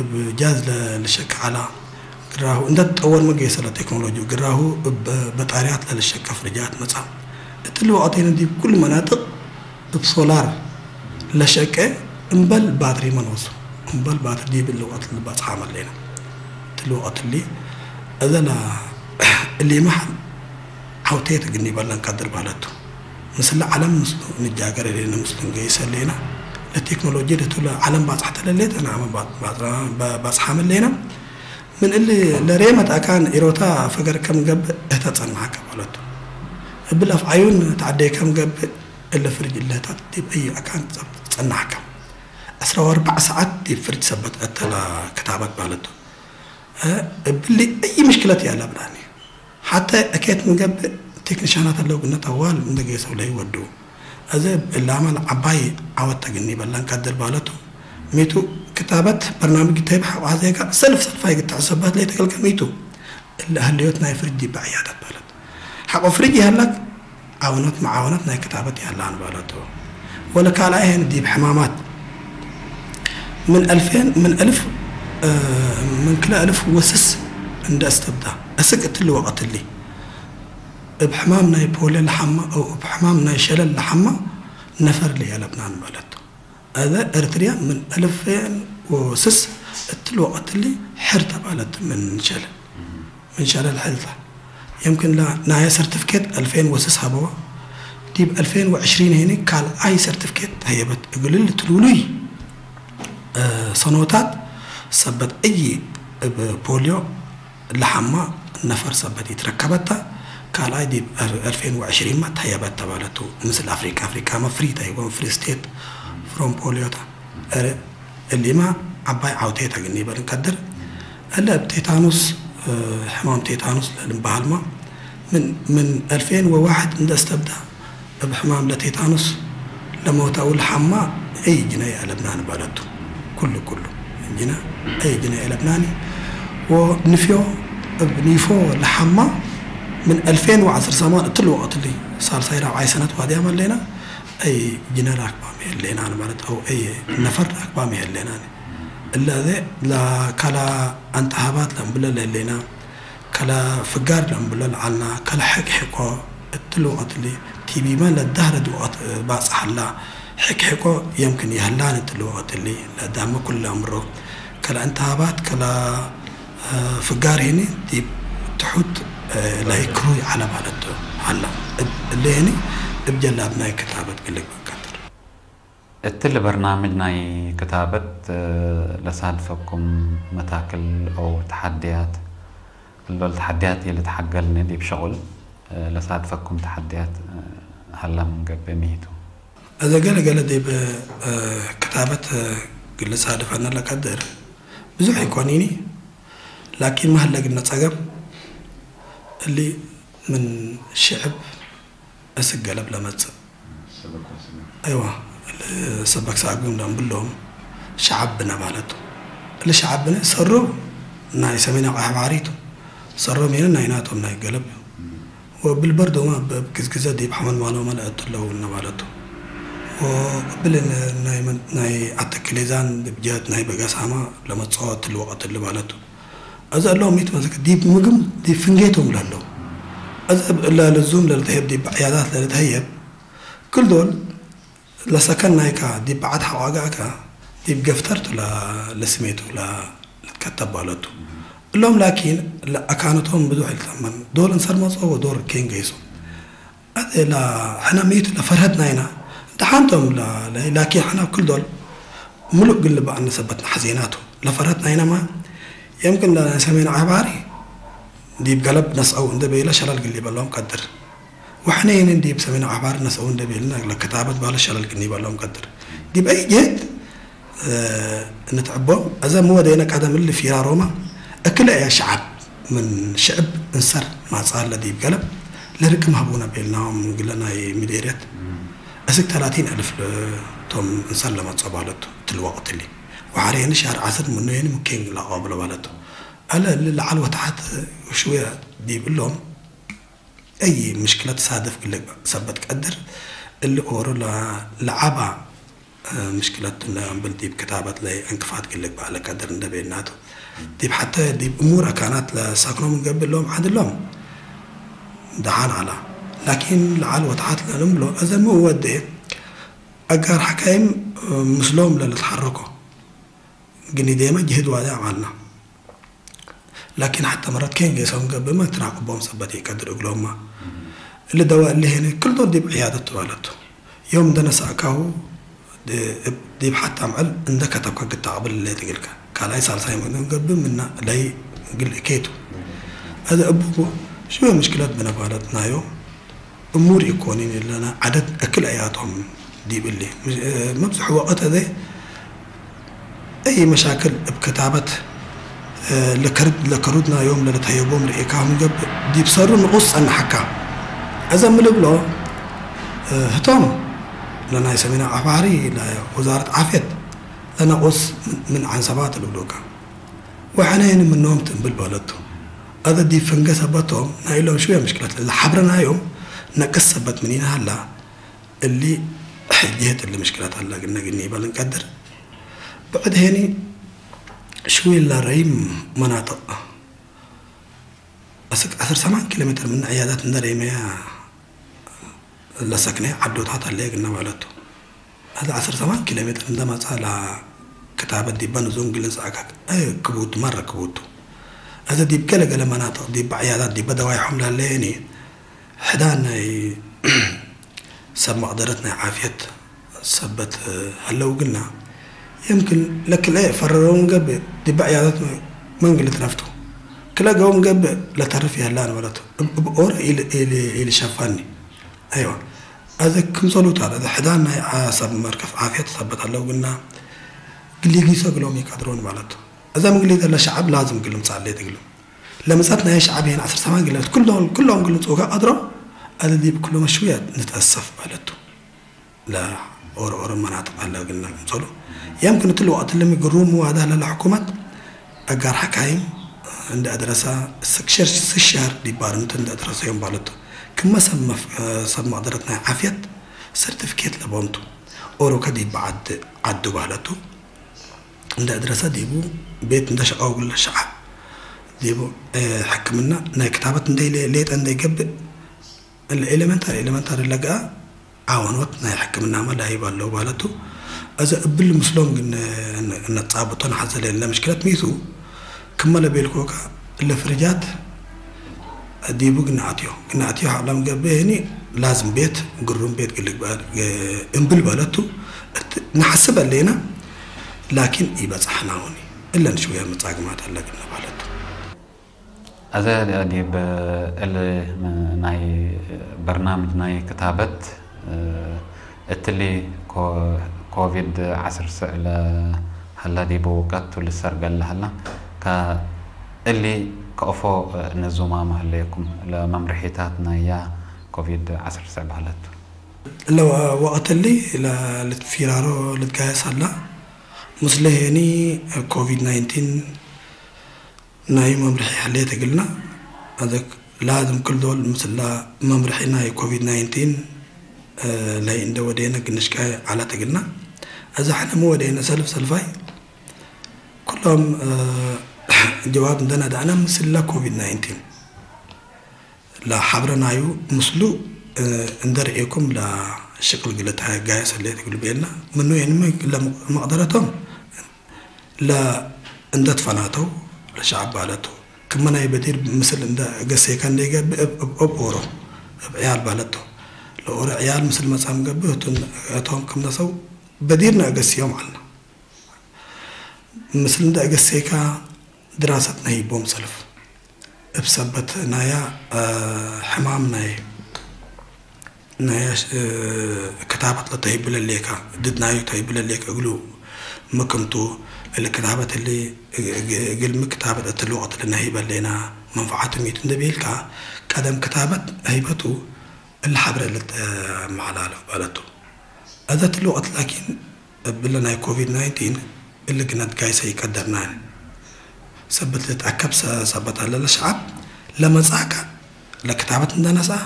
እብ ጃዝ ለ-፣ ለሸቀ ዐላ። ግራሁ እንደ ትጠወርመ ጌሰ ለቴክኖሎጂ፣ ግራሁ እብ በጣርያት ለልሸቀ ፍርጃት መጽአ። እትሊ ወቅቴነ ዲብ ኩሉ መናጥቅ እብ ሶላር ለሸቄ እምበል ባትሪ መኖሱ፣ እምበል ባትሪ ዲብ እሊ ወቅት ልባጽሓ መሌነ። እትሊ ወቅት እሊ እዘ ለ-፣ እሊመ ሐል ዐውቴት እግል ኒበል ለንቀድር ባለቱ። ምስለ ዐለም ምስሉ ንጃገር ህሌነ፣ ምስሉ እንገይስ ህሌነ። ለቴክኖሎጂ ለቱ ለዐለም ባጽሐተ ለሌተ ነአመ ባ-፣ ባጽ-፣ ባ-፣ ባጽሓ መሌነ። ምን እሊ ለሬመት አካን ኢሮታ ፈገር ከም ገብእ እተ ጸናሐከ ባለቱ። እብል አፍዓዩን ተዐደይ ከም ገብእ እለ ፍርጅ እለ ህታት ዲብ አይ አካን ጸናሕከ። ዕስራ ወአርበዕ ሰዓት ዲብ ፍርጅ ሰበት እተ ለክታበት ባለቱ። እ፣ እብሊ አይ ምሽክለት ያለ ብላኒ። ሐተ እኬት ምን ገብእ ቴክኒሻናት ዐለው ግነት አዋል እንደ ጌሰው ለይወዱ። አዜ እብ እላመ ለዐባይ ዐወት ተግኒ በለን ቀድር ባለቱ። ሚቱ ክታበት በርናምጅ ግተይብ ሐቆ አዜጋ ሰልፍ ሰልፋይ ግተሐሰበት ለይተገልገ ሚቱ። እለ ህልዮት ናይ ፍርጅ ዲብ በዕያደት ባለቱ። ሐቆ ፍርጅ ይሀለክ ዓውነት መዓውነት ናይ ክታበት ያላን ባለቱ። ወለካልኣይ ሄን ዲብ ሕማማት ምን አልፌን ምን አልፍ፣ እ፣ ምን ክልኤ አልፍ ወስስ እንደ አስተብዳ። እስክ እትሊ ወቀት እሊ እብ ሕማም ናይ ፖልዮ ለሐመ አው እብ ሕማም ናይ ሸለል ለሐመ ነፈር ለየለብናን ባለቱ። አዜ ኤረትርያ ምን አልፌን ወስስ እትሊ ወቀት እሊ ሕር ተ ባለት ምን ሸለል። ምን ሸለል ሕልፈ። የምክን ለ-፣ ናየ ሰርቲፍኬት አልፌን ወስስ ሀበወ። ዲብ አልፌን ወዕሽሪን ሄኒ ካልኣይ ሰርቲፍኬት ተህየበት። እግል ትሉሉይ፣ እ፣ ሰኖታት ሰበት እይ እብ ፖልዮ ለሐማ ነፈር ሰበት ኢትረከበታ። ካልኣይ ዲብ አር-፣ አልፌን ወዕሽሪን ማ ተህየበት ተባለቱ። ምስል አፍሪካ፣ አፍሪካመ ፍሪ ተ ህይቦም፣ ፍሪ ስቴት ፍሮም ፖልዮ ተ። እረ እሊመ ዐባይ ዐውቴት እግል ኒበል እንቀድር። እለ እብ ቴታኑስ፣ እ፣ ሕማም ቴታኑስ ለልምበሃልመ ምን፣ ምን አልፌን ወዋሕድ እንደ አስተብዳ፣ እብ ሕማም ለቴታኑስ ለሞተ አው ለሐማ አይ ጅነ ይአለብናኒ ባለቱ። ኩሉ፣ ኩሉ ጅነ አይ ጅነ ይአለብናኒ። ወንፍዮ፣ እብ ኒፎ ለሐማ ምን አልፌን ወዐስር ሰማን እትሊ ወቅት እሊ ሳልሳይ ራብዓይ ሰነት ዋድያም ሀሌና። አይ ጅነ ራክባም ይህሌናን ማለት አው አይ ነፈር ራክባም ይህሌናን። እለ አዜ ለከለ አንጠሃባት ለእንብለ ለህሌና፣ ከለ ፍጋር ለእንብለ ለዐልና፣ ከለ ሕቅሕቆ እትሊ ወቅት እሊ ቲቢመ ለዳህረት ወቅት ባጽሕ ሀላ። ሕቅሕቆ የምክን ይህላን እትሊ ወቅት እሊ ለዳመ ኩሉ ለአምሮ ከለ አንጠሃባት ከለ ፍጋር ህኒ ዲብ ትሑት ለህይ ክሩይ ዐለ ባለቱ ሀላ። እብ-፣ እሊ ህኒ እብ ጀላብ ናይ ክታበት ግልግ በከትር። እትሊ በርናምጅ ናይ ክታበት ለሳድፈኩም መታክል አው ተሐድያት? እሎል ተሐድያት ኢልትሐገልኒ ዲብ ሸቁል ለሳድፈኩም ተሐድያት ሀላ ምን ገብእ ሚ ቱ? እዘ ገለ ገለ ዲብ ክታበት እግል ልሳድፈነ ለቀድር ብዙሕ ኢኮኒኒ፣ ላኪን ሚ ሀለ እግልነ ጸገም እሊ ምን ሽዕብ እስክ ገለብ ለመጽእ። ሰበክ ወስነ። አይዋ፣ እሊ ሰበክ ሳግም ለእንብሎም ሸዐብ ብነ ባለቱ። እሊ ሸዐብ ብነ ሰሩ ናይ ሰሜን አቅሐ ባሕሪ ቱ። ሰሮም ሄነ ናይናቶም ናይ ገለብ። ወእብል በርዶመ እብ፣ እብ ግዝግዘ ዲብ ሐመልማሎመ ለአትለው እነ ባለቱ። ወእብል ናይ መን-፣ ናይ አተክሌዛን ዲብ ጀህት ናይ በገሳማ ለመጽኦ እትሊ ወቀት እሊ ባለቱ። አዜ እሎም ሚ ትመሰክ ዲብ ምግም ዲብ ፍንጌ ቶም ለህለው። አዜ እብ እለ ልዙም ለልትሀየብ ዲብ ዕያዳት ለልትሀየብ ክል ዶል ለሰከን ናይካ ዲብ በዐድ ሐዋጋእከ ዲብ ገፍተር ቱ ለ-፣ ለስሜቱ ለ-፣ ልትከተብ ባለቱ። እሎም ላኪን ለአካነቶም ብዙሕ ኢልተመን። ዶል እንሰር መጽኦ ወዶር ኬን ገይሶ። አዜ ለሕነ ሚ ቱ ለፈርሀት ናይና ደሓን ቶም ለ-፣ ለ-፣ ላኪን ሕነ ክል ዶል ምሉእ እግል ልበአነ ሰበት ነሐዜናቱ። ለፈርሀት ናይናመ የምክን ለሰሜን አሕባሪ ዲብ ገለብ ነስአው እንዴ ቤለ ሸለል እግል ሊበሎም ቀድር። ወሕነ ሄነ ዲብ ሰሜን አሕባሪ ነስአው እንዴ ቤልነ ለክታበት ባለ ሸለል እግል ኒበሎም ቀድር። ዲብ አይ ጀህት፣ እ፣ እንትዕቦም። አዘ ሚ ወዴነ ቀደም እሊ ፊራሮመ እክለ ሸዐብ ምን ሽዕብ እንሰር ማጽአለ ዲብ ገለብ ለርቅም ሀቡነ ቤልናሆም እግለ ናይ ምዴርየት። እስክ ተላቲን አልፍ ለ-፣ ቶም እንሰር ለመጽኦ ባለቱ እትሊ ወቅት እሊ። ወሐሬ ሄነ ሻር ዐስር ምኑ ሄነ ምኬን ለአቀብሎ ባለቱ። አለ እሊ ለዐል ወተሐት ወሽውየ ዲብ እሎም አይ ምሽክለት ሳድፍ እግል ሰበት ቀድር። እሊ ኦሮ ለ-፣ ለዐባ ምሽክለት እንደ እምብል ዲብ ክታበት ለእንቅፋት እግል ልግባእ ለቀድር እንደ ቤናቱ፣ ዲብ ሐተ ዲብ እሙር አካናት ለሳክኖም እንገብእ እሎም ዐድ እሎም ደሓን ዐላ። ላኪን ለዐል ወተሐት ለንብሎ እዘ ሚ ወዴ አጋር ሐካይም ምስሎም ለልትሐረኮ ግኒዴመ ጅህድ ዋዲ አማና። ላኪን ሐተ መረት ኬን ጌሰው እንገብእመ ትራቅቦም ሰበት ኢቀድር እግሎምመ። እሊ ደዋ እሊ ሄኒ ክል ዶል ዲብ ዕያደት ትባለቱ። ዮም እንደ ነሳእካሁ ዲብ ሐት አምዕል እንደ ከተብከ ግታቅብል ሌት እግልከ። ካልኣይ ሳልሳይ መግደም ገብእ ምና ለይ እግል እኬቱ። እዘ እቡ ሽወ ምሽክለት ብነ ባለት ናዮ እሙር ኢኮኒን እለነ ዐደት እክል አያቶም ዲብ እሊ መብዝሕ ወቅት እዘ እይ መሻክል እብ ክታበት ለከሩድና ዮም ለልትሀየቦም ርኤካሁም ገብእ፣ ዲብ ሰሩ ንቁስ ጸንሐካ። እዘ ምን ልብሎ ህቶም ለናይ ሰሜን አባህሪ ለወዛረት ዓፍየት ለነቁስ ምን ዐንሰባት ልብሉከ። ወሐነ የኒ ምኖም ትእምብል በለቱ። አዘ ዲብ ፈንገ ሰበቶም ናይሎም ሽውየ ምሽክለት ለሐብረናዮም ነቅስ ሰበት ምኒነ ሀላ፣ እሊ ጅህት እሊ ምሽክለት ሀላ ግነ ግኒ ኢበል እንቀድር። ብዕድ ሄኒ ሽውየ ለረይም መናጥቅ አስክ ዐስር ሰማን ኪሎ ሜትር ምን ዕያዳት እንደ ረይመያ ለሰክነ ዐዶታት ሀለ ግነ በለቱ። አዚ ዐስር ሰማን ኪሎ ሜትር እንደ መጽአ ለክታበት ዲበ ንዙም ግልን ሰአካክ ክቡቱ መረ ክቡቱ። አዚ ዲብ ገለ ገለ መናጥቅ ዲበ ዕያዳት ዲበ ደዋይሖም ለህለየኒ ሕዳን ናይ ሰብ መቅደረት ናይ ዓፍየት ሰበት ሀለው ግና፣ የምክን ለክልኤ ፈረረውን ገብእ ዲበ ዕያዳት መንግል ትረፍቱ። ክለ ገውም ገብእ ለተርፍ የህላን በለቱ። እብ ኦረ ኢልሸፋኒ። አይዋ። አዘ ክምሰሉ ተ፣ አዘ ሕዳን ናይ አ-፣ ሰብ መርከፍ ዓፍየት ሰበት ሀለው ግና፣ ግሊ ጊሰ እግሎም ኢቀድሮን በለቱ። አዘ ምግሊ ለሸዐብ ላዝም ግልም ጻሌት እግልም። ለምጸት ናይ ሸዐብ ሄን ዐስር ሰማን ግለት ኩሎም፣ ኩሎም ግልም ጾጋ ቀድሮ፣ አዘ ዲብ ኩሎም ሽውየ ንትአሰፍ በለቱ። ለኦሮ ኦሮ መናጥቅ ሀለ እግልነ ክምሰሉ። የምክን እትሊ ወቅት እሊ ግሩም ዋዳ ለለ ሕኩመት አጋር ሐካይም እንደ አድረሰ ስክ ሸር-፣ ስክ ሸህር ዲብ ባርንቱ እንደ አድረሰዮም ባለቱ። ክመ ሰብ መፍ-፣ ሰብ መቅደረት ናይ ዓፍየት ሰርቲፊኬት ለቦምቱ። ኦሮከ ዲብ ዐድ-፣ ዐዱ ባለቱ። እንደ አድረሰ ዲቡ ቤት እንደ ሸቀው እግለ ሸዐብ ዲቡ ሕክምና ናይ ክታበት እንደ ሌጠ እንደ ገብእ እለ ኤሌመንታሪ፣ ኤሌመንታሪ ለገአ ዓወኖት ናይ ሕክምናመ ለሀይብ አለው ባለቱ። አዘ እብል ምስሎም ግን እነጻብጦ ነሐዘ ለእለ ምሽክለት ሚቱ ክመ ለቤልኮከ እለ ፍርጃት ዲቡ ግነ አትዮ፣ ግነ አትዮ ሐለም ገብእ ህኒ ላዝም ቤት ግሩም ቤት ግልግበእ እምብል በለቱ። እት-፣ ነሐስብ አሌነ ላኪን ኢበጽሐናሁኒ እለን ሽውየ መጻግማት አለ ግነ ባለቱ። አዘ ዲብ እል ናይ በርናምጅ ናይ ክታበት እትሊ ኮ-፣ ኮቪድ ዐስር ስዕ ለሀላ ዲቡ ውቀት ቱ ልሰርገል ለሀላ፣ ከእሊ ከእፎ ንዙማመ ህሌኩም ለመምርሒታት ናያ ኮቪድ ዐስር ስዕ በህለት? እለ ወቅት እሊ ለልትፊራሮ ልትጋየስ ሀላ፣ ምስለ ሄኒ ኮቪድ ናይንቲን ናይ መምርሒ ሐሌት እግልና፣ አዘክ ላዝም ክል ዶል ምስላ መምርሒ ናይ ኮቪድ ናይንቲን፣ እ፣ ለይ እንደ ወዴነ ግንሽቃይ ዐለት እግልና። አዘ ሐነ ሚ ወዴነ ሰልፍ ሰልፋይ፣ ኩሎም፣ እ፣ ጀዋብ እንደ ነዳእነ ምስላ ኮቪድ ናይንቲን ለሐብረናዩ ምስሉ፣ እ፣ እንደ ርኤኩም ለሽቅል ግለት ጋየስ ሐሌት እግል ቤልና፣ ምኑ የንሚ ለመቅደረቶም ለእንደ ትፈናተው ለሸዐብ ባለቱ፣ ክመ ናይ በዲር ምስል እንደ ገሴከ እንዴ ገብእ እብ፣ እብ፣ እብ ኦሮ፣ እብ ዕያል ባለቱ። ለኦሮ ዕያል ምስል መጻም ገብእ፣ ህቱን፣ ህቶም ክምነ ሰው በዲርነ እገስዮም ዐልነ። ምስል እንደ እገሴከ ድራሰት ነሂቦም ሰልፍ። እብ ሰበት ናያ፣ አ፣ ሕማም ናይ፣ ናያ፣ እ፣ ክታበት ለተሂብለ ሌከ፣ ድድ ናዩ ተሂብለ ሌከ እግሉ ምክምቱ፣ እሊ ክታበት እሊ እግ-፣ እግ-፣ እግል ሚ ክታበት እትሊ ወቅት ልነሂበ ሌና መንፈዓቱ ሚቱ እንደ ቤልካ፣ ቀደም ክታበት ሀይበቱ እሊ ሐብረ ልትመሐላለፍ ባለቱ። አዘ እትሊ ወቅት ላኪን፣ እብለ ናይ ኮቪድ ናይንቲን እሊ ግነት ጋይሰ ኢቀደርናን። ሰበት ልትአከብ ሰ-፣ ሰበት አለ ለሸዐብ ለመጽአከ ለክታበት እንደ ነስአ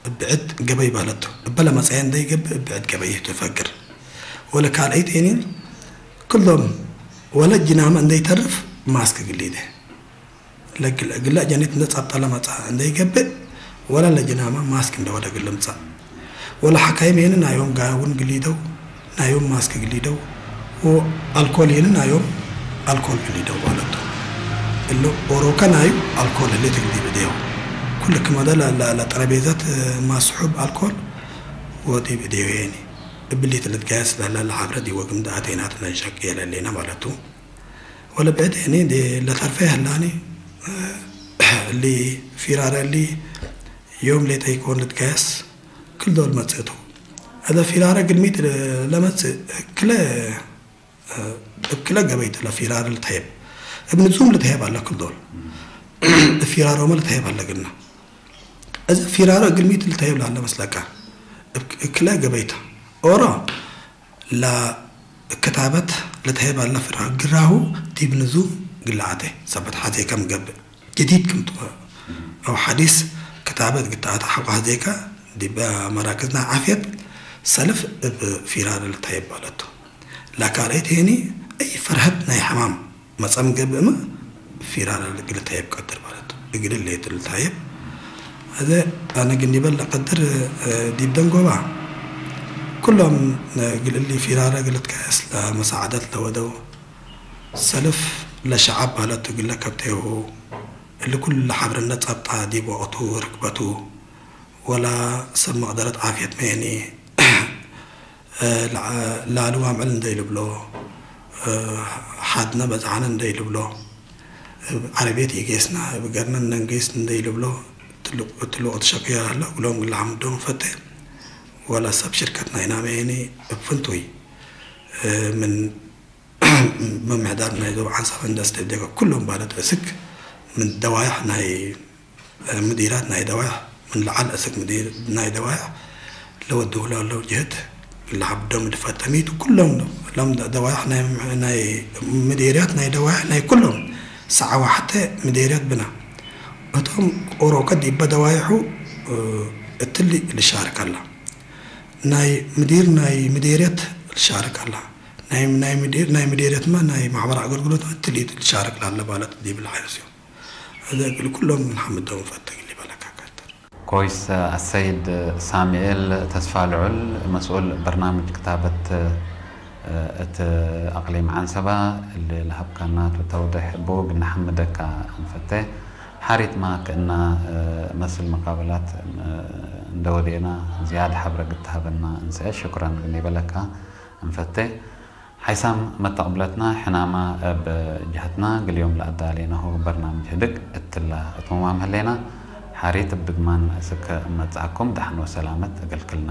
እብ ብዕድ ገበይ ባለቱ። እበ ለመጽአየ እንደ ኢገብእ እብ ብዕድ ገበይ ህቱ ፈግር። ወለካልአይት እኔ ክሎም ወለ ጅናመ እንዴ ይተርፍ ማስክ ግሊደ። ለግል-፣ ግለ አጀኒት እንደ ጸብጠ ለመጽአ እንደ ይገብእ፣ ወለ ለጅናመ ማስክ እንደ ወደ ግል ምጽአ። ወለ ሐካይም ሄኒ ናዮም ጋውን ግሊደው፣ ናዮም ማስክ ግሊደው፣ ወአልኮል ሄኒ ናዮም አልኮል ግሊደው ማለቱ። እሉ ኦሮከ ናዩ አልኮል ህሌት እግል ዲብ እዴሁ። ኩል ክመደ ለ-፣ ለ-፣ ለጠረቤዘት ማስሑብ አልኮል ወዲብ እዴሁ ሄኒ። እብሊት ልትጋየስ ለህላ ለሐብረ ዲወ ግምዳ አቴናት ነንሸቅ የለሌነ ማለቱ። ወለብዕድ እኔ እንዴ ለተርፈ ህላኒ፣ እሊ ፊራረ እሊ ዮም ሌጠ ኢኮን ልትጋየስ ክል ዶል መጽእቱ። እዘ ፊራረ ግልሚት ለመጽእ ክለ፣ እብ ክለ ገበይት ለፊራረ ልትሀየብ፣ እብ ንዙም ልትሀየብ አለ ክል ዶል። እብ ፊራሮመ ልትሀየብ አለ ግና። እዘ ፊራረ ግልሚት ልትሀየብ ለአለ መስለካ እብ ክለ ገበይተ ኦሮ ለክታበት ልትሀየብ አለ ፍራህ ግራሁ ዲብ ንዙም ግለአቴ ሰበት ሐዜከ ምገብእ ጀዲድ ክም ቱ አው ሐዲስ ክታበት ግታአተ ሐቆ ሐዜከ ዲበ መራክዝና ዓፍየት ሰልፍ እብ ፊራረ ልትሀየብ ባለቱ። ለካልአይት ሄኒ እይ ፈርሀት ናይ ሕማም መጸም ገብእመ ፊራረ እግል ልትሀየብ ቀድር ማለት እግል ሌት ልትሀየብ። አዜ አነ ግን ይበል ለቀድር፣ እ፣ ዲብ ደንጎባ ኩሎም፣ እ፣ እግል እሊ ፊራረ እግል ልትከአስ ለመሳዕደት ለወደው ሰልፍ ለሸዐብ ባለቱ እግለ ከብቴሁ እሊ ኩሉ ለሐብርነ ጸብጣ ዲብ ወቅቱ ርክበቱ ወላ ሰብ መቅደረት ዓፍየት መየኒ ለዐ-፣ ላሊ ዋምዕል እንደ ኢልብሎ፣ ሐድነ በዝሐነ እንደ ኢልብሎ፣ እብ ዐረብየት ኢጌስና፣ እብ ገርነ ነንጌስ እንደ ኢልብሎ፣ ትልቅ፣ ትልቅ ትሸቅየ ሀለ፣ እግሎም እግል ለሐምዶም ፈቴ፣ ወለ ሰብ ሽርከት ናይናመ ሄኒ እብ ፍንቱይ ምን መምሕዳር ናይ ዶብ ዐንሰበ እንደ አስተብደገ፣ ኩሎም ባለት እስክ ምን ደዋያሕ ናይ ምዲራት ናይ ደዋያሕ፣ ምን ለዐል እስክ ምዲር ናይ ደዋያሕ ለወድሁ ለህለው ጅህት ለሐብዶም እድ ፈተሚቱ ኩሎም ለም ደዋያሕ ናይ፣ ናይ ምዲርያት ናይ ደዋያሕ ናይ ኩሎም ሰዐዋ ሐቴ ምዲርያት ብና። እቶም ኦሮከ ዲበ ደዋይሑ እትሊ ልሻርክ ዐላ። ናይ ምዲር ናይ ምዴርየት ልሻርክ ዐላ። ናይ፣ ናይ ምዴር፣ ናይ ምዴርየትመ ናይ ማሕበር አገልግሎት እትሊ ልሻርክ ለዐለ ባለት ዲብ ለሐዮስዮ። እዘ እግል ኩሎም ለሐምዶም ፈትግ እሊ በለካ ከትር። ኮይስ፣ አሰይድ ሳሙኤል ተስፋልዑል፣ መስኡል በርናምጅ ክታበት እት አቅሊም ዐንሰበ፣ እሊ ለሀብካናቱ ተውዴሕ እቡ እግል ነሐምደካ እንፈቴ። ሐሪትመ ክእነ መስል መቃብላት እንዴ ወዴነ ዝያድ ሐብረ እግል ተሀበነ እንሰኤ። ሽክረን እግል ኒበለካ እንፈቴ። ሓይሳም መተቅብለትነ፣ ሕናመ እብ ጀሀትነ እግል ዮም ለአዳሌናሁ በርናምጅ ህድግ እትለ እትሙማም ህሌነ። ሐሪት እብ ድግማን እስክ እመጽአኩም፣ ደሐን ወሰላመት እግል ክልነ።